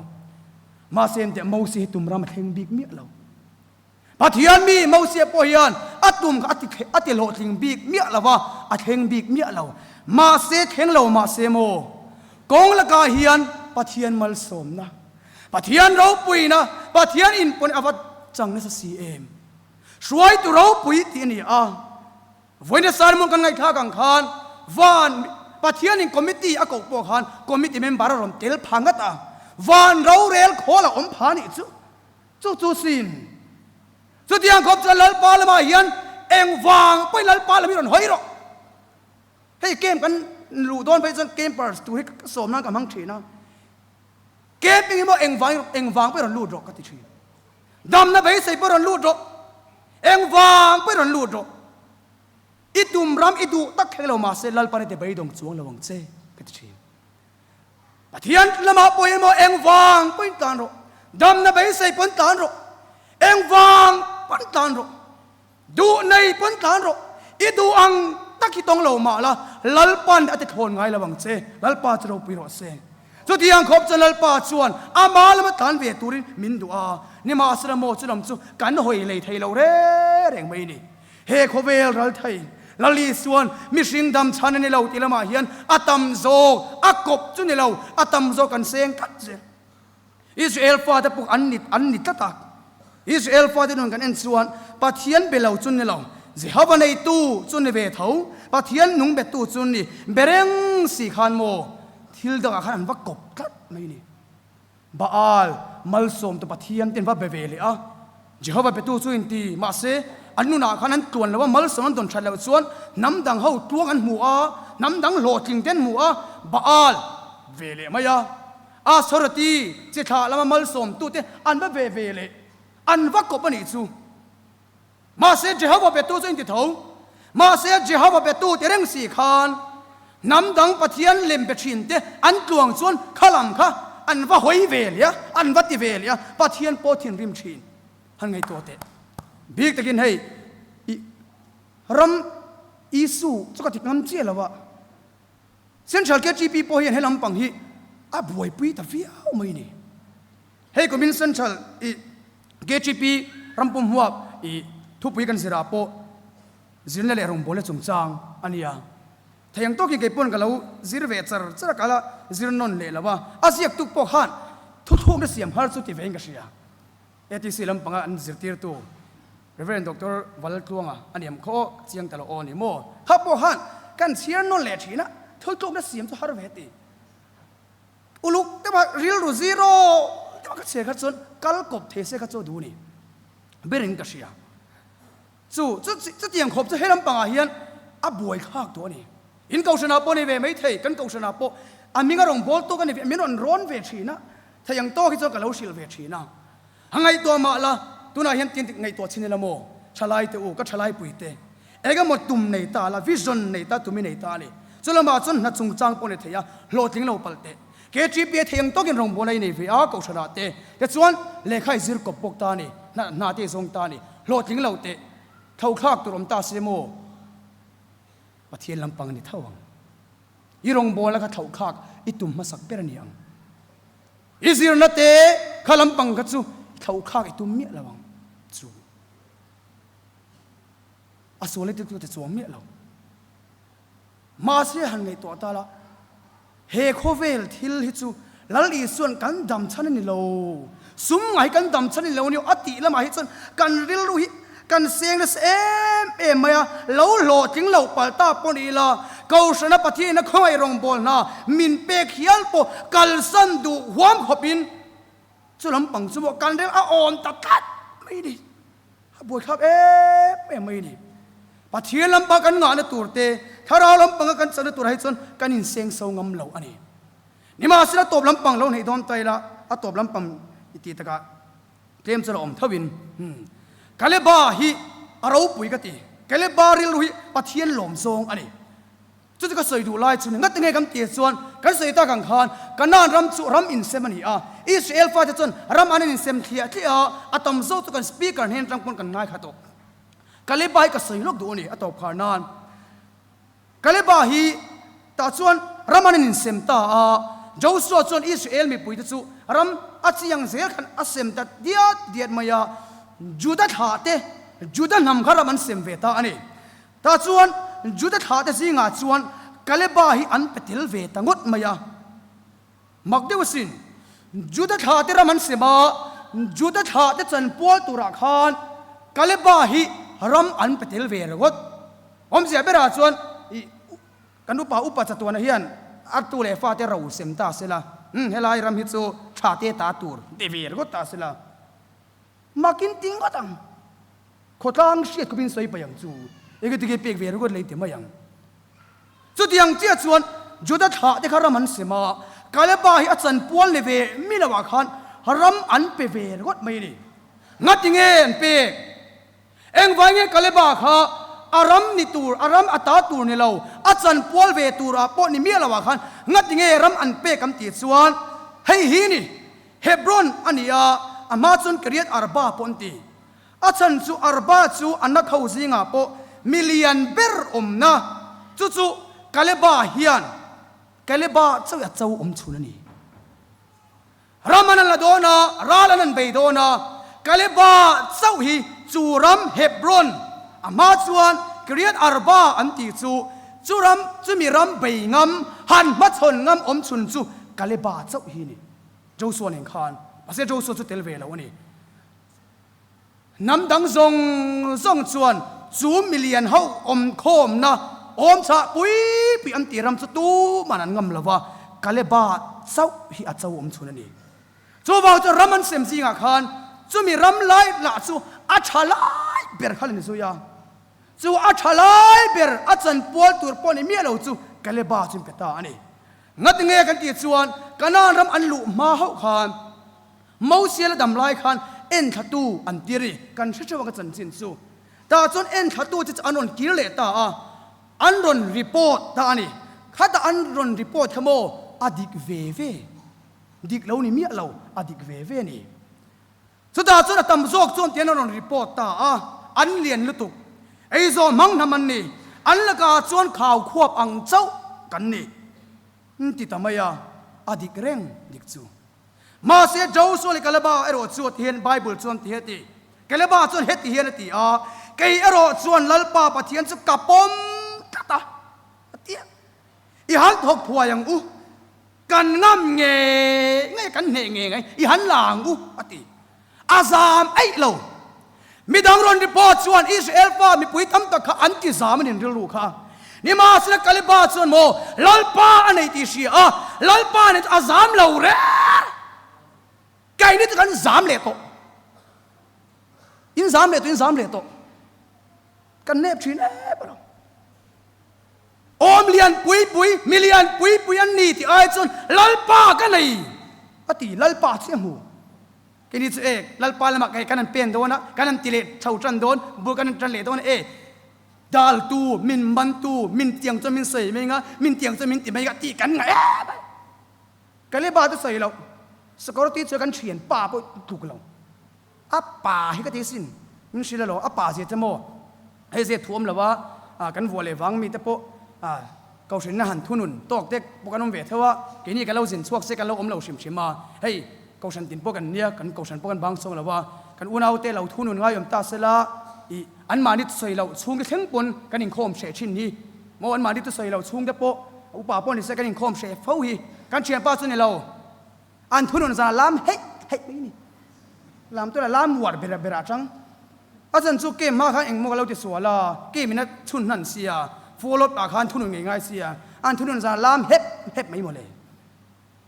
Mahse enteh Mosia hi tum ram a thleng bik miah lo. Pathian mi Mosia pawh hian a tum kha a ti hlawhtling bik miah lo va, a thleng bik miah lo. Mahse, thleng lo mahse maw? Kawng lakah hian Pathian malsawmna, Pathian ropuina, Pathian inpawn a va chang nasa si em? Hruaitu ropui tih a ni a. Vawiina sermon kan ngaihthlak ang khan van Pathianin committee a koh pawh khan committee member a rawn tel pha ngat a, van rorel khawl a awm pha nih chu. Chu chu sin. Chutiang khawp chuan Lalpa lamah hian eng vang pawhin Lalpa lam hi rawn hawi rawh. Hei camp kan luh dawn phei chuan campers tur hi ka sawm nan ka hmang thin a. Camp eng emaw eng vang eng vang pawhin rawn lut rawh ka ti thin. Damna beisei pawh rawn lut rawh. Eng vang pawhin rawn lut rawh. I tum ram i duh tak thleng lo mahse Lalpa ni te beidawng chuang lo ang che ka ti thin. Pathian lamah pawh emaw eng vang pawhin tlan rawh, damna beisei pawn tlan rawh, eng vang pawn tlan rawh, duh nei pawn tlan rawh, i duh ang tak hi tawng lo mah la, Lalpan a ti thlawn ngai lo ang che, Lalpa chu ropui rawh se. Chutiang khawp chuan Lalpa chuan ama lama tlan ve turin min duh a, nimahsela maw chu lam chu kan hawi lei thei lo reng reng mai ni. He khawvel ral thei Lal Isuan mihring dam chhan a ni lo tih lamah hian a tam zawk, a kawp chu ni lo, a tam zawk an seng tlat zel. Israel fate pawh an ni an ni tlat a. Israel fate nun kan en chuan Pathian be lo chu ni lo, Jehova neitu chu ni ve tho, Pathian nung betu chu ni be reng si khan maw thil dangah khan an va kawp tlat mai ni. Baal, malsawmtu Pathian te an va be ve leh a. Jehova betu chu inti, mahse, an nunah khan an tluan lo a, malsawm an dawn that loh chuan hnam dang ho tluang an hmu a, hnam dang hlawhtling te an hmu a, Baal ve leh mai a. Asawrati chi thlah lama malsawmtu te an va ve ve leh, an va kawp a nih chu. Mahse, Jehova betu chu inti tho. Mahse, Jehova betu ti reng si khan hnam dang Pathian lem be thin te an tluang chuan kha lam kha an va hawi ve leh a, an va ti ve leh a, Pathian pawh thinrim thin. Han ngaihtuah teh. Bik takin hei i ram Isu chu ka ti ngam chiah lo a, Central KTP pawh hian he lampang hi a buaipui ta viau mai ni. Hei kumin Central i KTP rampum huap i thupui kan zirah pawh zirna leh rawngbawlna chungchang a ni a. Thei ang tawkin kei pawn ka lo zir ve char char a, ka la zir nawn leh lo a, a ziak tuk pawh khan thuthlukna siam har chu ti vein ka hria. ATC lampanga an zirtirtu Rev. Doctor Valaltluanga a niam khaw aw, chiang ta lo aw ni maw? Kha pawh khan kan chhiar nawn leh thin a, thiltlukna siam chu har ve ti. Uluk te mah rilru zero te mah ka chhiar kha chuan kal kawp thei se kha chu a duh ni berin ka hria. Chu chu chutiang khawp chu he lampangah hian a buai thlak tawh a ni. In kohhranah pawh a ni ve mai thei, kan kohhranah pawh a hming a rawn bawl tawk a ni ve, min rawn rawn ve thin a, thei ang tawk hi chuan ka lo hrilh ve thin a. A ngaihtuah mah la, tunah hian tin ngaihtuah chhin ila maw? Thalai te u, ka thalai pui te. Eng emaw tum nei ta la, vision nei ta, tumi nei ta a ni. Chu lamah chuan hna chungchang pawh ni thei a, hlawhtling lo palh teh. KTPA thei ang tawkin rawngbawlna i nei ve a, kohhranah te. Tichuan, lehkha i zir kawp bawk ta a ni, hna hna te i zawng ta a ni. Hlawhtling lo teh. Thlauhthlak tur awm ta se maw? Pathian lampang a ni tho ang. I rawngbawlna kha thlauhthlak i tum hmasak ber a ni ang. I zirna te kha lampang kha chu i thlauhthlak i tum miah lo ang chu. A sual i ti te chuang miah lo. Mahse han ngaihtuah ta la, he khawvel thil hi chu Lal Isua'n kan dam chhan a ni lo, sum ngai kan dam chhan a ni lo nia a tih lamah hi chuan kan rilru hi kan seng nasa em em mai a, lo hlawhtling loh palh ta pawh ni ila, Kohhrana Pathianina khawngaih rawngbâwl hna min pek hial pawh kalsan duh huam khawpin chu lampang chu maw kan rel a awm ta tlat mai ni. A buaithlak em em mai ni. Pathian lampang kan ngahna tur te, thlarau lampanga kan chakna turah hi chuan kan inseng so ngam lo a ni. Nimahsela tawp lampang lo hneih dawn ta ila, a tawp lampang i tih takah tlem chu a lo awm tho in. Kaleba hi a ropui ka ti. Kaleba rilru hi Pathian lawm zawng a ni. Chu chu ka sawi duh lai chu ni. Ngati nge kan tih chuan kan sawi tak ang khan Kanaan ram chu ram insem a ni a, Israel fate chuan ram an insem thliah thliah a, a tam zawk chu kan speaker hnen atang pawn kan ngaithla tawh. Kaleba hi ka sawi lawk duh a ni a tawp khar nan. Kaleba hi tah chuan ram an insem ta a, Joshua chuan Israel mipuite chu ram a chiang zel khan a sem ta diat diat mai a, Juda thlah te, Juda hnam kha ram an sem ve ta a ni. Tah chuan Juda thlahte zingah chuan Kaleba hi an pe tel ve ta ngawt mai a. Mak deuh asin, Juda thlahte ram an sem a, Juda thlahte chanpual turah khan Kaleba hi ram an pe tel ve ringawt. Awmzia berah chuan i kan upa upa chatuana hian a tu leh fate ro sem ta sela, umm helai ram hi chu tha te ta tur ti ve ringawt ta sela. Makin ti ngawt ang. Khawtlang hriat khawpin sawi paih ang chu, enge tige pek ve ringawt lei ti mai ang. Chutiang chiah chuan Juda thlah te kha ram an sem a, Kaleba hi a chanpual ni ve mi lo ah khan ram an pe ve ringawt mai a ni. Ngati nge an pek? Engvai nge Kaleba kha a ram ni tur, a ram a ta tur ni lo, a chanpual ve tur ah pawh ni miah lo ah khan ngati nge ram an pek an tih chuan hei hi ni Hebron a ni a, a hma chuan Kiriath Arba pawh an ti. A chhan chu Arba chu a na kho zingah pawh mi lian ber awmna, chu chu Kaleba hian Kaleba chauh a cho awm chhun a ni. Ram an an la dawn a, ral an an bei dawn a, Kaleba chauh hi chu ram Hebron a hma chuan Kiriath Arba an tih chu, chu ram chumi ram bei ngam, han hmachhawn ngam awm chhun chu Kaleba chauh hi a ni. Joshua nen khan, mahse Joshua chu tel ve lo a ni. Hnam dang zawng zawng chuan chu milian ho awmkhawmna awm chah pui pui an tih ram chu tuman an ngam lo va, Kaleba chauh hi a cho awm chhun a ni. Chuvang chuan ram an sem zingah khan chumi ram lai lah chu a tha lai ber kha la ni zui a. Chu a tha lai ber a chanpual tur pawh ni miah lo chu Kaleba chu in pe ta a ni. Ngatinge kan tih chuan Kanaan ram an luh hma hauh khan Mosia la dam lai khan enthlatu an tir i kan hre theuh a ka chanchin chu. Tah chuan enthlatu te chu an rawn kir leh ta a, an rawn report ta a ni. Khatah an rawn report kha maw a dik ve ve, dik lo ni miah lo, a dik ve ve a ni. Chutah chuan a tam zawk chuan tian an rawn report ta a, an lian lutuk. Eizawn hmang hnam an ni, an lakah chuan khau khuap ang chauh kan ni. Ti ta mai a, a dik reng dik chu. Mahse, Joshua leh Kaleba erawh chu ti hian Bible chuan ti heti, Kaleba chuan heti hian a ti a, Kei erawh chuan Lalpa Pathian chu ka pawm tlat a, a ti a. I han thawk thuai ang u, kan ngam ngei ngei, kan hneh ngei ngei, i han la ang u, a ti. A zam eih lo. Midang rawn report chuan Israel fa mipui tam tak kha an ti zam a nin rilru kha. Nimahsela Kaleba chuan maw Lalpa a nei tih hria a, Lalpa nen chu a zam lo reng. Keini chu kan zam leh tawh. In zam leh tawh, in zam leh tawh. Kan nep thin em a lo. Awm lian pui pui, mi lian pui pui an ni tih ai chuan Lalpa ka nei a ti, Lalpa chiah hmu. Keini chu e, Lalpa lamah kei kan han pen dawn a, kan han ti leh tho tan dawn, bul kan han tan leh dawn a e, dal tu, min man tu, min tiang chuan min sawi mai nga, min tiang chuan min ti mai nga tih kan ngah em a. Kaleba chu sawi loh, security chu kan thian pa pawh tluk lo. A pa hi ka ti sin, min hrilh alo, a pa zia che maw? Hei zia thu awm lo a, kan vuah leh vang mite pawh Kohhranna han thunun tawk te pawh kan awm ve theuh a, keini kan lo zin chhuak se kan lo awm lo hrim hrim a, hei Kohhran tin pawh kan nia, kan Kohhran pawh kan bang chhuak lo a, kan unaute lo thunun ngai awm ta sela ih anmahni thusawi loh chhungte thleng pawn kan inkhawm hreh thin hi maw, anmahni thusawi loh chhungte pawh upa pawh ni se kan inkhawm hreh fo hi, kan thianpa chu ni lo. An thunun zan a lam heih heih mai ni. Lam tuan a lam uar ber ber ah tang. A chan chu kem hma khan engmaw ka lo ti sual a, kem in a chhun hnan sia, follow up ah khan thunun ngei ngai sia, an thunun zan a lam hep hep mai mawle.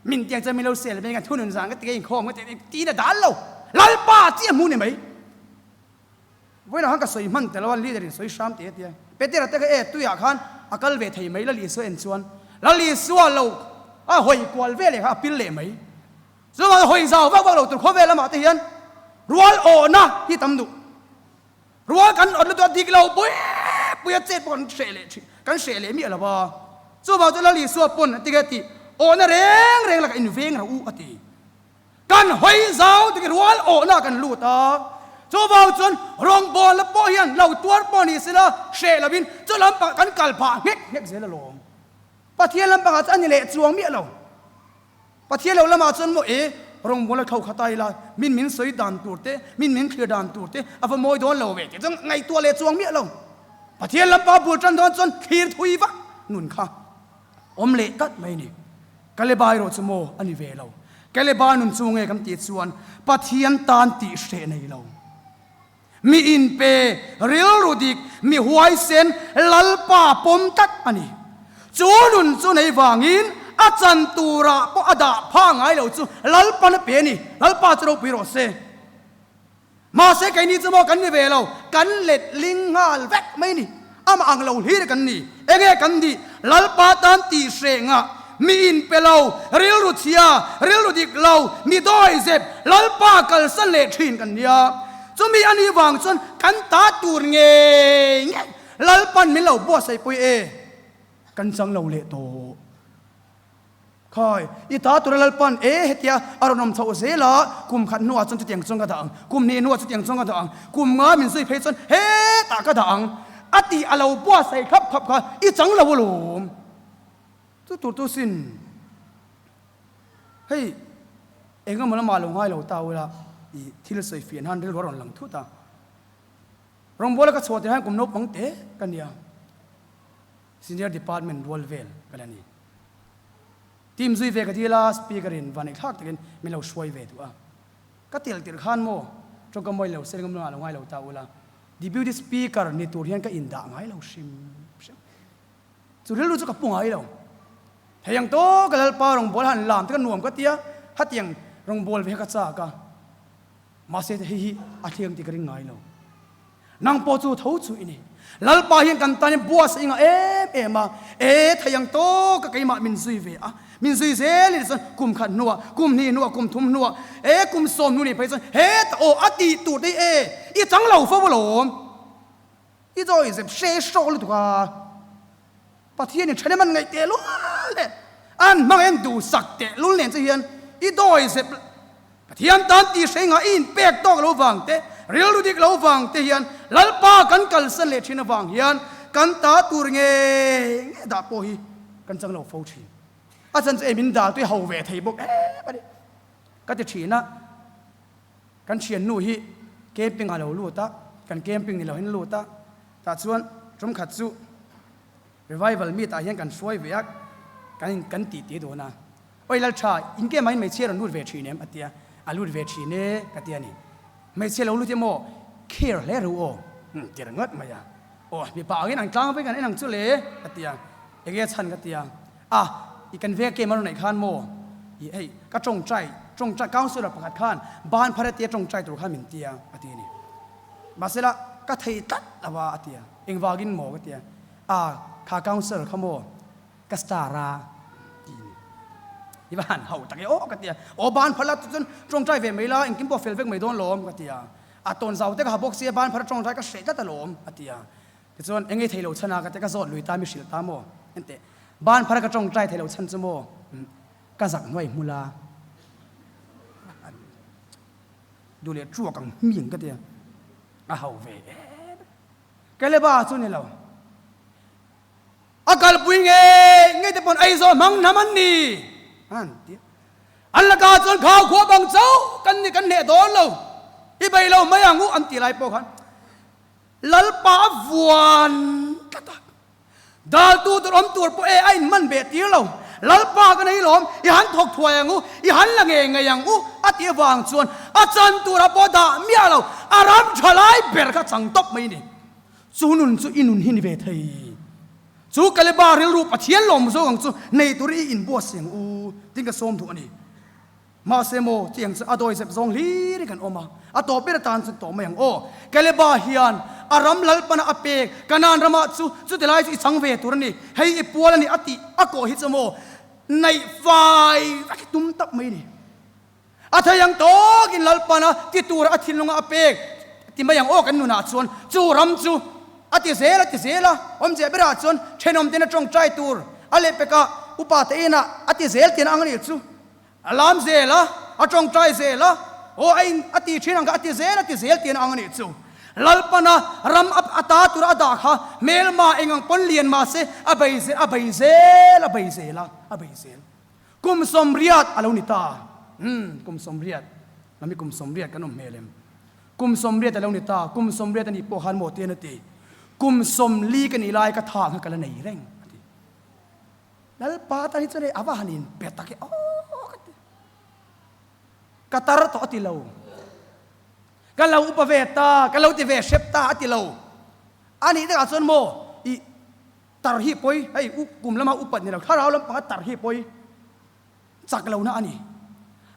Min tiang chuan min lo sel mai kan thunun zan ka ti ka inkhawm ka ti tiin a dal lo. Lalpa chiah hmu ni mai. Vawiinah khan ka sawi hman tel lo a, leader in sawi hram teh a tia. Petera te kha e tuiah khan a kal ve thei mai Lal Isua en chuan Lal Isua lo a hawi kual ve leh kha a pil leh mai. Chuvangin hawi zau vak vak lo tur khawvel lamah te hian rual awhna hi tam duh. Rual kan awt lutuk a dik lo pui pui a chet pawh kan hreh leh thin kan hreh leh miah lo va. Chuvang chu Lal Isua pawn a ti nge tih awhna reng reng lakah inveng rawh u a ti. Kan hawi zau dik rual awhna kan lut a, chuvang chuan rawngbawlna pawh hian lo tuar pawh ni sela hreh lovin chu lampangah kan kal phah nghek nghek zel alawm. Pathian lampangah chuan a ni leh chuang miah lo. Pathian lo lamah chuan maw e, rawngbawlna tho kha ta ila, min min sawi dan tur te, min min thlir dan tur te a va mawi dawn lo ve tih chuan ngaihtuah leh chuang miah lo. Pathian lampanga bul tan dawn chuan thlir thui vak nun kha awm leh tlat mai a ni. Kaleba erawh chu maw a ni ve lo. Kaleba nun chu nge kan tih chuan Pathian tan tih hreh nei lo. Mi inpe, rilru dik, mi huaisen, Lalpa pawm tlat a ni. Chu nun chu nei vangin a chan turah pawh a dah pha ngai lo chu Lalpan a pe a ni. Lalpa chu ropui rawh se. Mahse keini chu maw kan ni ve lo, kan let ling nghal vek mai ni. Amah ang lo hlir kan ni. Enge kan nih? Lalpa tan tih hreh ngah, mi inpe lo, rilru chhia, rilru dik lo, mi dawi zep, Lalpa kalsan leh thin kan nia. Chumi a nih vang chuan kan ta tur ngei ngei Lalpan min lo buatsaihpui e. Kan chang lo leh tawh. Khai, i ta tura Lalpan e hetia a rawn awm chhoh zel a, kum khat hnuah chuan chutiang chuan ka dah ang, kum hnih hnuah chutiang chuan ka dah ang, kum nga min zui phei chuan hetah ka dah ang a tih a lo buatsaih khap khap kha i chang lo alawm. Chu tur chu sin. Hei, eng emaw lamah lo ngai lo ta ula i thil sawi fiah nan rilru a rawn lang thut a. Rawngbawla ka chhuah tirh hian kum naupang te ka nia. Senior Department rual vel ka la ni. Team zui ve ka dil a, Speaker in van eihthlak takin min lo hruai ve duh a. Ka tel tirh khan maw tawngka mawi lo sel ngam lo ngai lo ta ula, Deputy Speaker ni tur hian ka indah ngai lo hrim hrim. Chu rilru chu ka pu ngai lo. Hei ang tawk ka Lalpa rawngbâwl han lam te ka nuam ka tia, hatiang rawngbâwl ve kha ka châk a. Mahse hei hi a thleng tih ka ring ngai lo. Nang pawh chu tho chu i ni. Lalpa hian kan tan hian buatsaih i ngah em em a, e thei ang tawk a keimah min zui ve a, min zui zel i ni chuan kum khat hnuah, kum hnih hnuah, kum thum hnuah, e kum sawm hnu ni phei chuan heta aw a tih tur te hi e i chang lo fo alawm. I zawi zep hre hrawk lutuk a, Pathianin ṭhahnem an ngaih tehlul nen, an hmangaihin duhsak tehlul nen che hian i dawi zep Pathian tan tih hrei ngah i inpek tawk lo vang te, rilru dik lo vang te hian Lalpa kan kalsan leh ṭhin avang hian kan ta tur ngei ngei dah pawh hi kan chang lo fo ṭhin. A chan chu ei min dal tui ho ve thei bawk em a ni. Ka ti ṭhin a, kan ṭhiannu hi camping ah lo lut a, kan camping ni lo hian lut a, tah chuan ṭum khat chu Revival meet ah hian kan hruai ve a, kan in kan tih tih dawn a. Oi Laltha, in ke mah in hmeichhia rawn lut ve thin em? a ti a, a lut ve thin e ka ti a ni. Hmeichhia lo lut emaw care hle ru aw ti ringawt mai a. Aw mipa angin an tlang vek an en ang chu le ka ti a, enge chhan ka ti a, a i kan vek kem a rawn neih khan maw i hei ka tawngtai tawngtai councillor pakhat khan ban phar atia tawngtai tur khan min ti a a ti a ni. Mahsela ka thei tlat lo a a ti a, engvangin maw ka ti a, a kha councillor kha maw Ka star a ti ni. I va han hau tak e aw ka ti a. Aw ban phar la chuan tawngtai ve mai la engkim pawh fel vek mai dawn lawm ka ti a. A tawn zau te ka ha bawk sia ban phar a tawngtai ka hreh tlat alawm a ti a. Tichuan eng ei thei lo chhan a ka ti a ka zawt lui ta mi hrilh ta maw? Enteh ban phar a ka tawngtai thei lo chhan chu maw ka zak hnuai hmul a. Duh leh truak ang hming ka ti a. A hau ve em. Kaleba chu ni lo. A kalpui ngei ngei te pawn Aizawl hmang hnam an ni an ti a. An lakah chuan khau khua bang chauh kan ni kan hneh dawn lo, i bei lo mai ang u an ti lai pawh khan Lalpa a vuan tlat a. Daltu tur awm tur pawh e a inhman beh tir lo. Lalpa kan ei lawm, i han thawk thuai ang u, i han la ngei ngei ang u a tih avang chuan a chan turah pawh dah miah lo, a ram tha lai ber kha chang tawp mai a ni. Chu nun chu i nun hi ni ve thei. Chu Kaleba rilru Pathian lawm zawk ang chu nei tur i inbuatsaih ang u tiin ka sawm duh a ni. Mahse maw, tiang chu a dawi zep zawng hlir in kan awm a, a tawp ber atan chuan tawh mai ang aw. Kaleba hian a ram lalpana a pek Kanaan ramah chu chuti lai chu i chang ve tur a ni, hei i pual a ni a tih a kawh hi chu maw naih fai vek hi tum tak mai a ni. A thei ang tawkin Lalpana ti tura a thinlunga a pek ti mai ang aw kan nunah chuan chu ram chu a ti zel a ti zel a, awmzia berah chuan thenawm ten a tawngtai tur a lehpekah upa te inah a ti zel tian ang anih chu a lam zel a, a tawngtai zel a, aw a in a ti thin ang kha a ti zel a ti zel tian ang anih chu Lalpana ram a ta tura a dah kha hmelma eng ang pawn lian mahse a bei zel a bei zel a bei zel a a bei zel. Kum 80 a lo ni ta. Umm, kum 80. Lami kum 80 kan awm hmel em? Kum 80 a lo ni ta. Kum 80 a nih pawh khan maw tian a ti. Kum 40 ka nih lai ka tha kha ka la nei reng a ti. Lalpa tan hi chuan hei a va han inpe tak e aw ka ti. Ka tar tawh a ti lo. Ka lo upa ve ta, ka lo ti ve hrep ta a ti lo. A nih takah chuan maw i Tar hi pawi, hei u kum lama upat ni lo, thlarau lampanga tar hi pawi chak lohna a ni.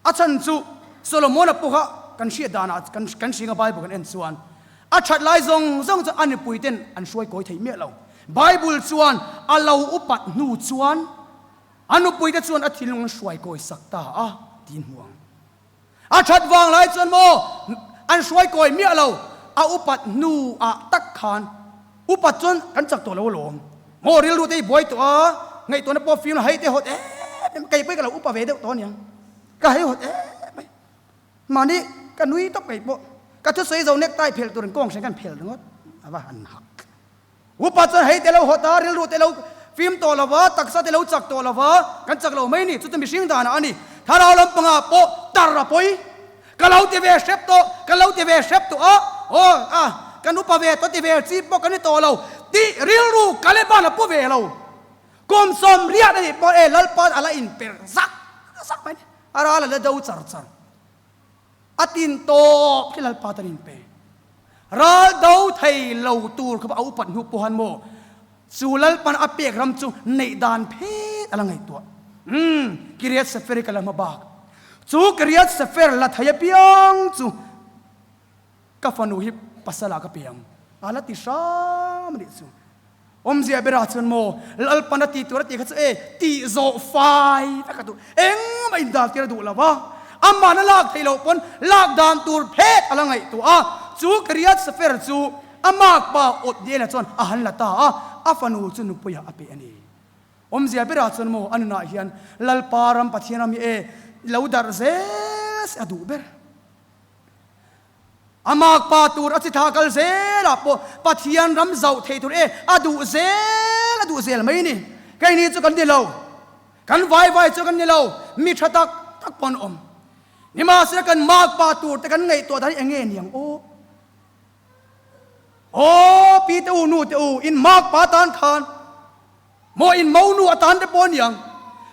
A chhan chu Solomona pawh kha kan hriat danah kan kan hringa Bible kan en chuan a that lai zawng zawng chu a nupui ten an hruai kawi thei miah lo. Bible chuan a lo upat hnu chuan a nupui te chuan a thinlung an hruai kawi sak ta a tiin hmu ang. A that vang lai chuan maw an hruai kawi miah lo, a upat hnu ah tak khan upat chuan kan chak tawh lo alawm. Maw rilru te hi buai tawh a, ngaihtuahna pawh fim hei te hawt em em, kei pawh hi ka lo upa ve deuh tawh aniang, ka hei hawt em mai. Mahni ka nui tawp kei pawh, ka thusawi zo necktie phelh turin kawng hran kan phelh ringawt, a va han hak. Upa chuan hei te lo hawt a, rilru te lo fim tawh lo va, taksa te lo chak tawh lo va, kan chak lo mai ni, chuta mihring danah a ni. Thlarau lampangah pawh tar a pawi. Ka lo ti ve hrep tawh, ka lo ti ve hrep tawh a, aw a, kan upa ve tawh ti ve chi pawh kan ni tawh lo tih rilru Kaleban a pu ve lo. Kum 80 a nih pawh e Lalpa a la inper zak zak mai ni, a ral a la do char char. A tin tawp hi Lalpa tan inpe. Ral do thei lo tur kha a upat hnu pawh han maw chu Lalpan a pek ram chu neih dan phet a la ngaihtuah. Umm, Kiriath Sefer hi ka la hma bak. Chu Kiriath Sefer la thei apiang chu ka fanu hi pasal ah ka pe ang. A la ti hram a nih chu. Awmzia berah chuan maw Lalpan a ti tur a tih kha chu e tih zawh fai vek a duh. Engmah indal tir a duh lo va, amah na lak theih loh pawn lak dan tur phet a la ngaihtuah a. Chu Kiriath Sefer chu a makpa Otniela chuan a han la ta a, a fanu chu nupuiah a pe a ni. Awmzia berah chuan maw a nunah hian Lalpa ram Pathian ram hi e lo darh zel se a duh ber. A makpa tur a chi tha kal zelah pawh Pathian ram zauh thei tur e a duh zel a duh zel mai ni. Keini chu kan ni lo. Kan vai vai chu kan ni lo. Mi tha tak tak pawh an awm. Nimahsela kan makpa tur te kan ngaihtuah dan hi eng nge niang aw? Aw pi te u nu te u in makpa tan khan maw in monu atan te pawh niang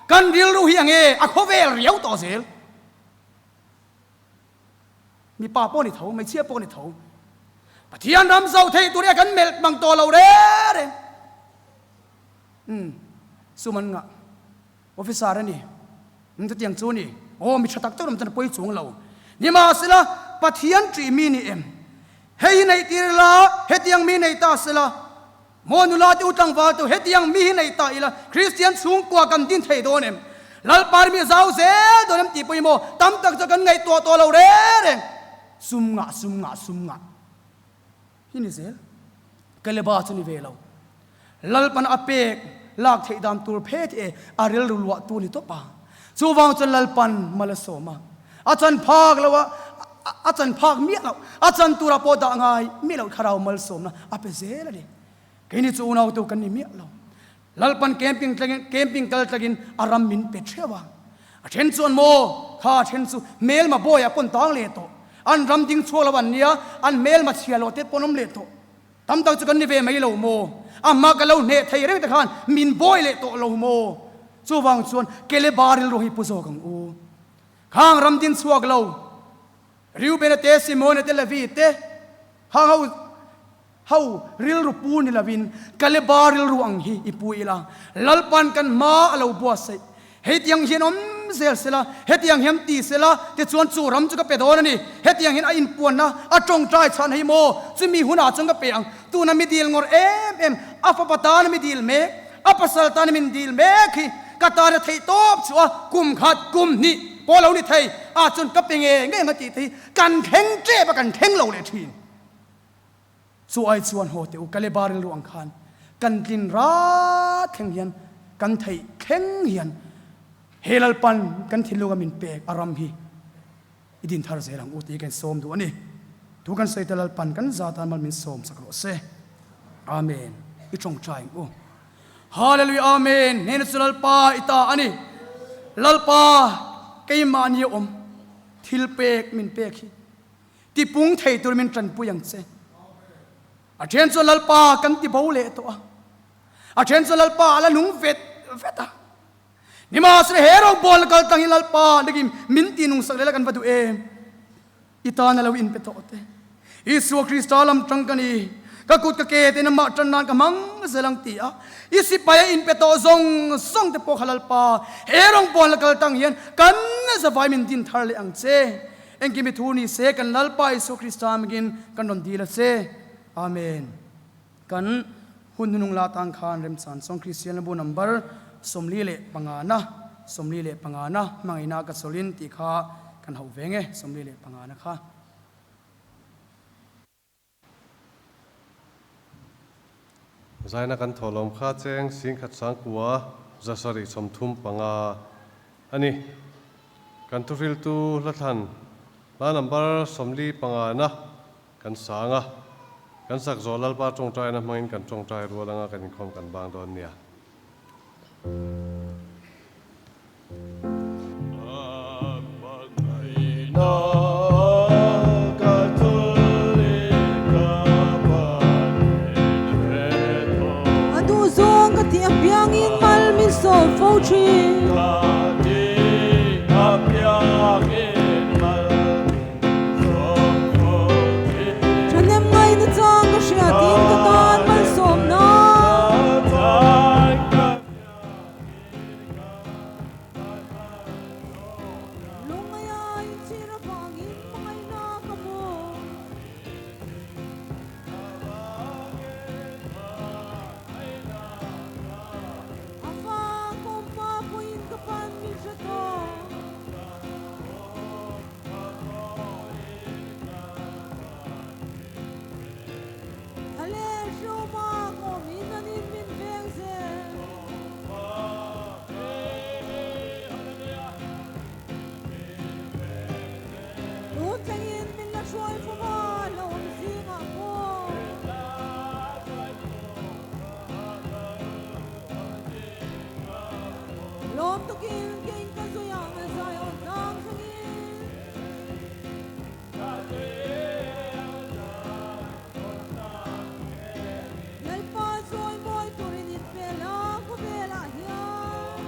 kan rilru hi eng nge a khawvel riau tawh zel. Mipa pawh ni tho, hmeichhia pawh ni tho. Pathian ram zauh theih tur hi a kan melh mang tawh lo reng reng. Umm, sum an ngah. Officer a ni. Umm, chutiang chu ni. Aw, mi tha tak tak ram chuan a pawi chuang lo. Nimahsela, Pathian ṭih mi ni em? Hei hi neih tir ila, hetiang mi nei ta sela, maw nula te u tlangval te u, hetiang mi hi nei ta ila, Kristian chhungkua kan din thei dawn em? Lalpa mi zau zel dawn em tih pawh hi maw tam tak chu kan ngaihtuah tawh lo reng reng. Sum ngah, sum ngah, sum ngah hi ni zel. Kaleba chu ni ve lo. Lalpan a pek lak theih dan tur phet e a rilru luah tu ni tawp a. Chuvang chuan Lalpan mal a sawm a. A chan phak lo a, a chan phak miah loh, a chan turah pawh dah ngai miah loh thlarau malsawmna a pe zel a ni. Keini chu unautu kan ni miah lo. Lalpan camping tlangin, camping kal tlangin a ram min pe theuh a. A then chuan maw, kha a then chu hmelma bawiah pawn tang leh tawh. An ram ding chhuak lo an nia, an hmelma chhia loh te pawn awm leh tawh. Tam tak chu kan ni ve mai lo maw? A hma ka lo hneh thei reng te khan min bawi leh tawh lo maw? Chuvang chuan Keleba rilru hi pu zawk ang u. Khang ram din chhuak lo, Reubena te, Simona te, Levi te, khang ho ho rilru pu ni lovin Kaleba rilru ang hi i pu ila. Lalpan kan hma a lo buatsaih. Hetiang hian awm zel sela, hetiang hian ti sela, tichuan chu ram chu ka pe dawn a ni. Hetiang hian a inpuanna, a tawngtai chhan hei maw? Chumi hunah chuan ka pe ang. Tuna mi dil ngawr em em, a fapa tana mi dil mek, a pasal tana min dil mek hi ka tana theih tawp chu a kum khat, kum hnih pawh lo ni thei ah chuan ka pe ngei ngei ang a tih te hi kan thleng tep a, kan thleng lo leh thin. Chu ai chuan haw teh u, Kaleba rilru ang khan kan tlin rat thleng hian, kan theih thleng hian he Lalpan kan thinlunga min pek a ram hi i din thar zel ang u tih hi kan sawm duh a ni. Thu kan sawi te Lalpan kan za tan mal min sawm sak rawh se. Amen. I tawngtai ang u. Hallelujah Amen. Hnena chu Lalpa i ta a ni. Lalpa keimahni a awm thil pek min pek hi. Tipung thei tur min tanpui ang che. A then chu Lalpa kan ti bo leh tawh a. A then chu Lalpa a la nung vet vet a. Nimahsela he rawngbawl kal tang hi Lalpa nakin min ti nung sak leh la kan va duh em? I tan a lo inpe tawh te. Isua Krista lam tang ka ni. Ka kut ka ke te namah tan nan ka hmang zel ang ti a. I sipai a inpe tawh zawng zawng te pawh kha Lalpa he rawngbawl kal tang hian kan zavai min din thar leh ang che. Engkim i thu ni se kan Lalpa Isua Krista amgin kan rawn dil a che. Amen. Kan hun hnunung la tang khan remchan chuan Kristian bu number 45 na, 45 na hmangaihna ka chawlhin tih kha kan hauh ve nge, 45 na kha. Zaina kan thawhlawm kha cheng singkhat sangkua 735 a ni. Kan thuhriltu hlathlan hla number 45 na kan sang a, kan sak zawh Lalpa tawngtaina hmangin kan tawngtai rual anga kan inkhawm kan bang dawn nia. A duh zawng ka tih apiangin mal min sawm fo thin. Thahnem ngaihna chang ka hriatin ka tan malsawmna. Lungngaia inchhir avangin hmangaihna ka hmu. A fa ka awm hma pawhin ka pan min hre tawh. A leh hreawma ka awmin anin min veng zel. Tun thlengin min la hruai fo va, hlauhawm zingah pawh. Lawm tukin kein ka zui ang a zai awn tlang thlengin. Lalpa chawi mawi turin inpel a khawvelah hian.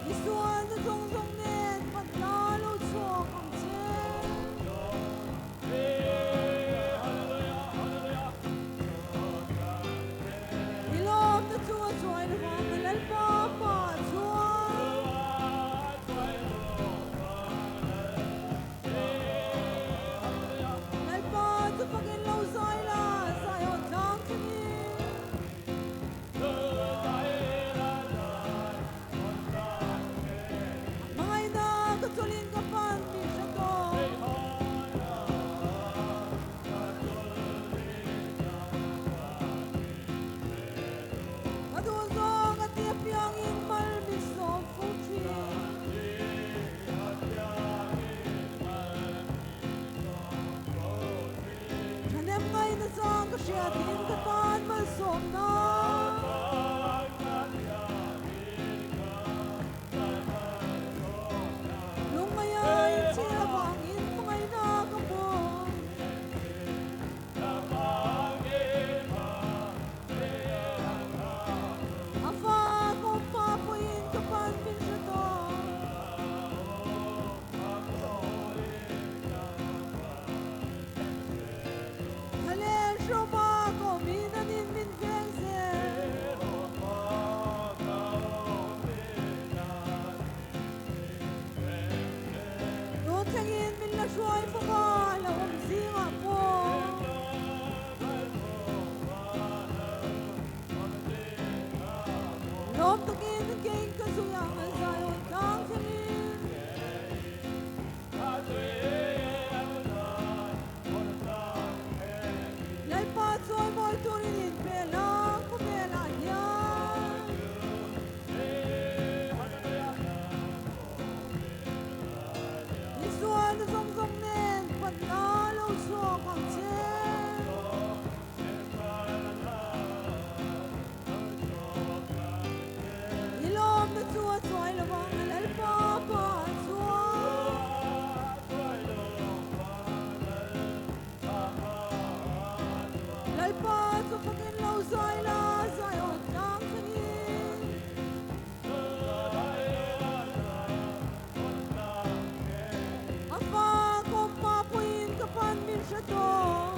I chang ka hriatin ka tan malsawmna. Lungngaia inchhir avangin hmangaihna ka hmu. A fa kawmpa pawhin ka pan min hre tawh. Thlalel hrawma ka awmin anin min veng zel. Tun thlengin min la hruai fawk a, lo awm zingah pawh. Lawm takin kein ka zui ang a Zion tlang thlengin. Lalpa chuan mawi turin inpel a, khawvelah hian. Isual na zawng zawng nen panna lo chhuak ang che. I lawmna chu a chuai lo ang a Lalpa pa chuan. Lalpa chu fakin lo zai la, zai awn tlang thlengin. A fa kawmpa pawhin ka pan min hre tawh.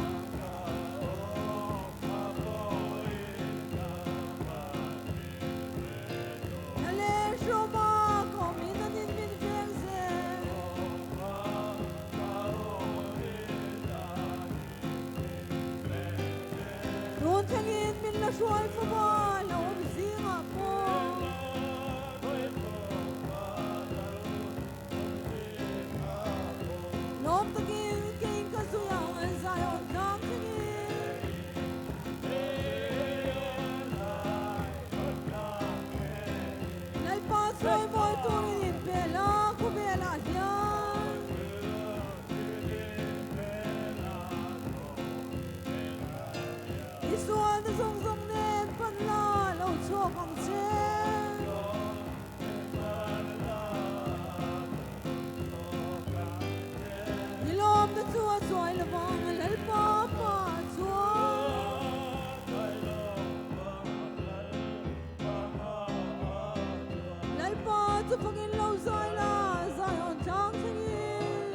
Na leh hrawma ka awmin an in min veng zel. Tun thlengin min la hruai fo va, lo awm zingah pawh. Lawm takin kein ka zui ang an Zion tlang thlengin. Lalpa sawi mawi turin inpel a khawvelah hian. I sualna zawng zawng nen pan la lo chhuak ang che. I lawmna chu a chuai lo vang a Lalpa pa chuan. Lalpa chu fangin lo zai la, Zion tlang thlengin.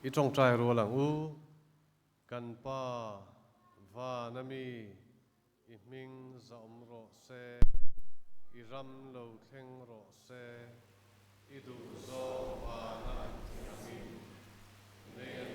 I tawngtai rual ang u. Kan Pa, van a mi, i hming zahawm rawh se, i ram lo thleng rawh se, i duhzawng vana an tih angin nei a.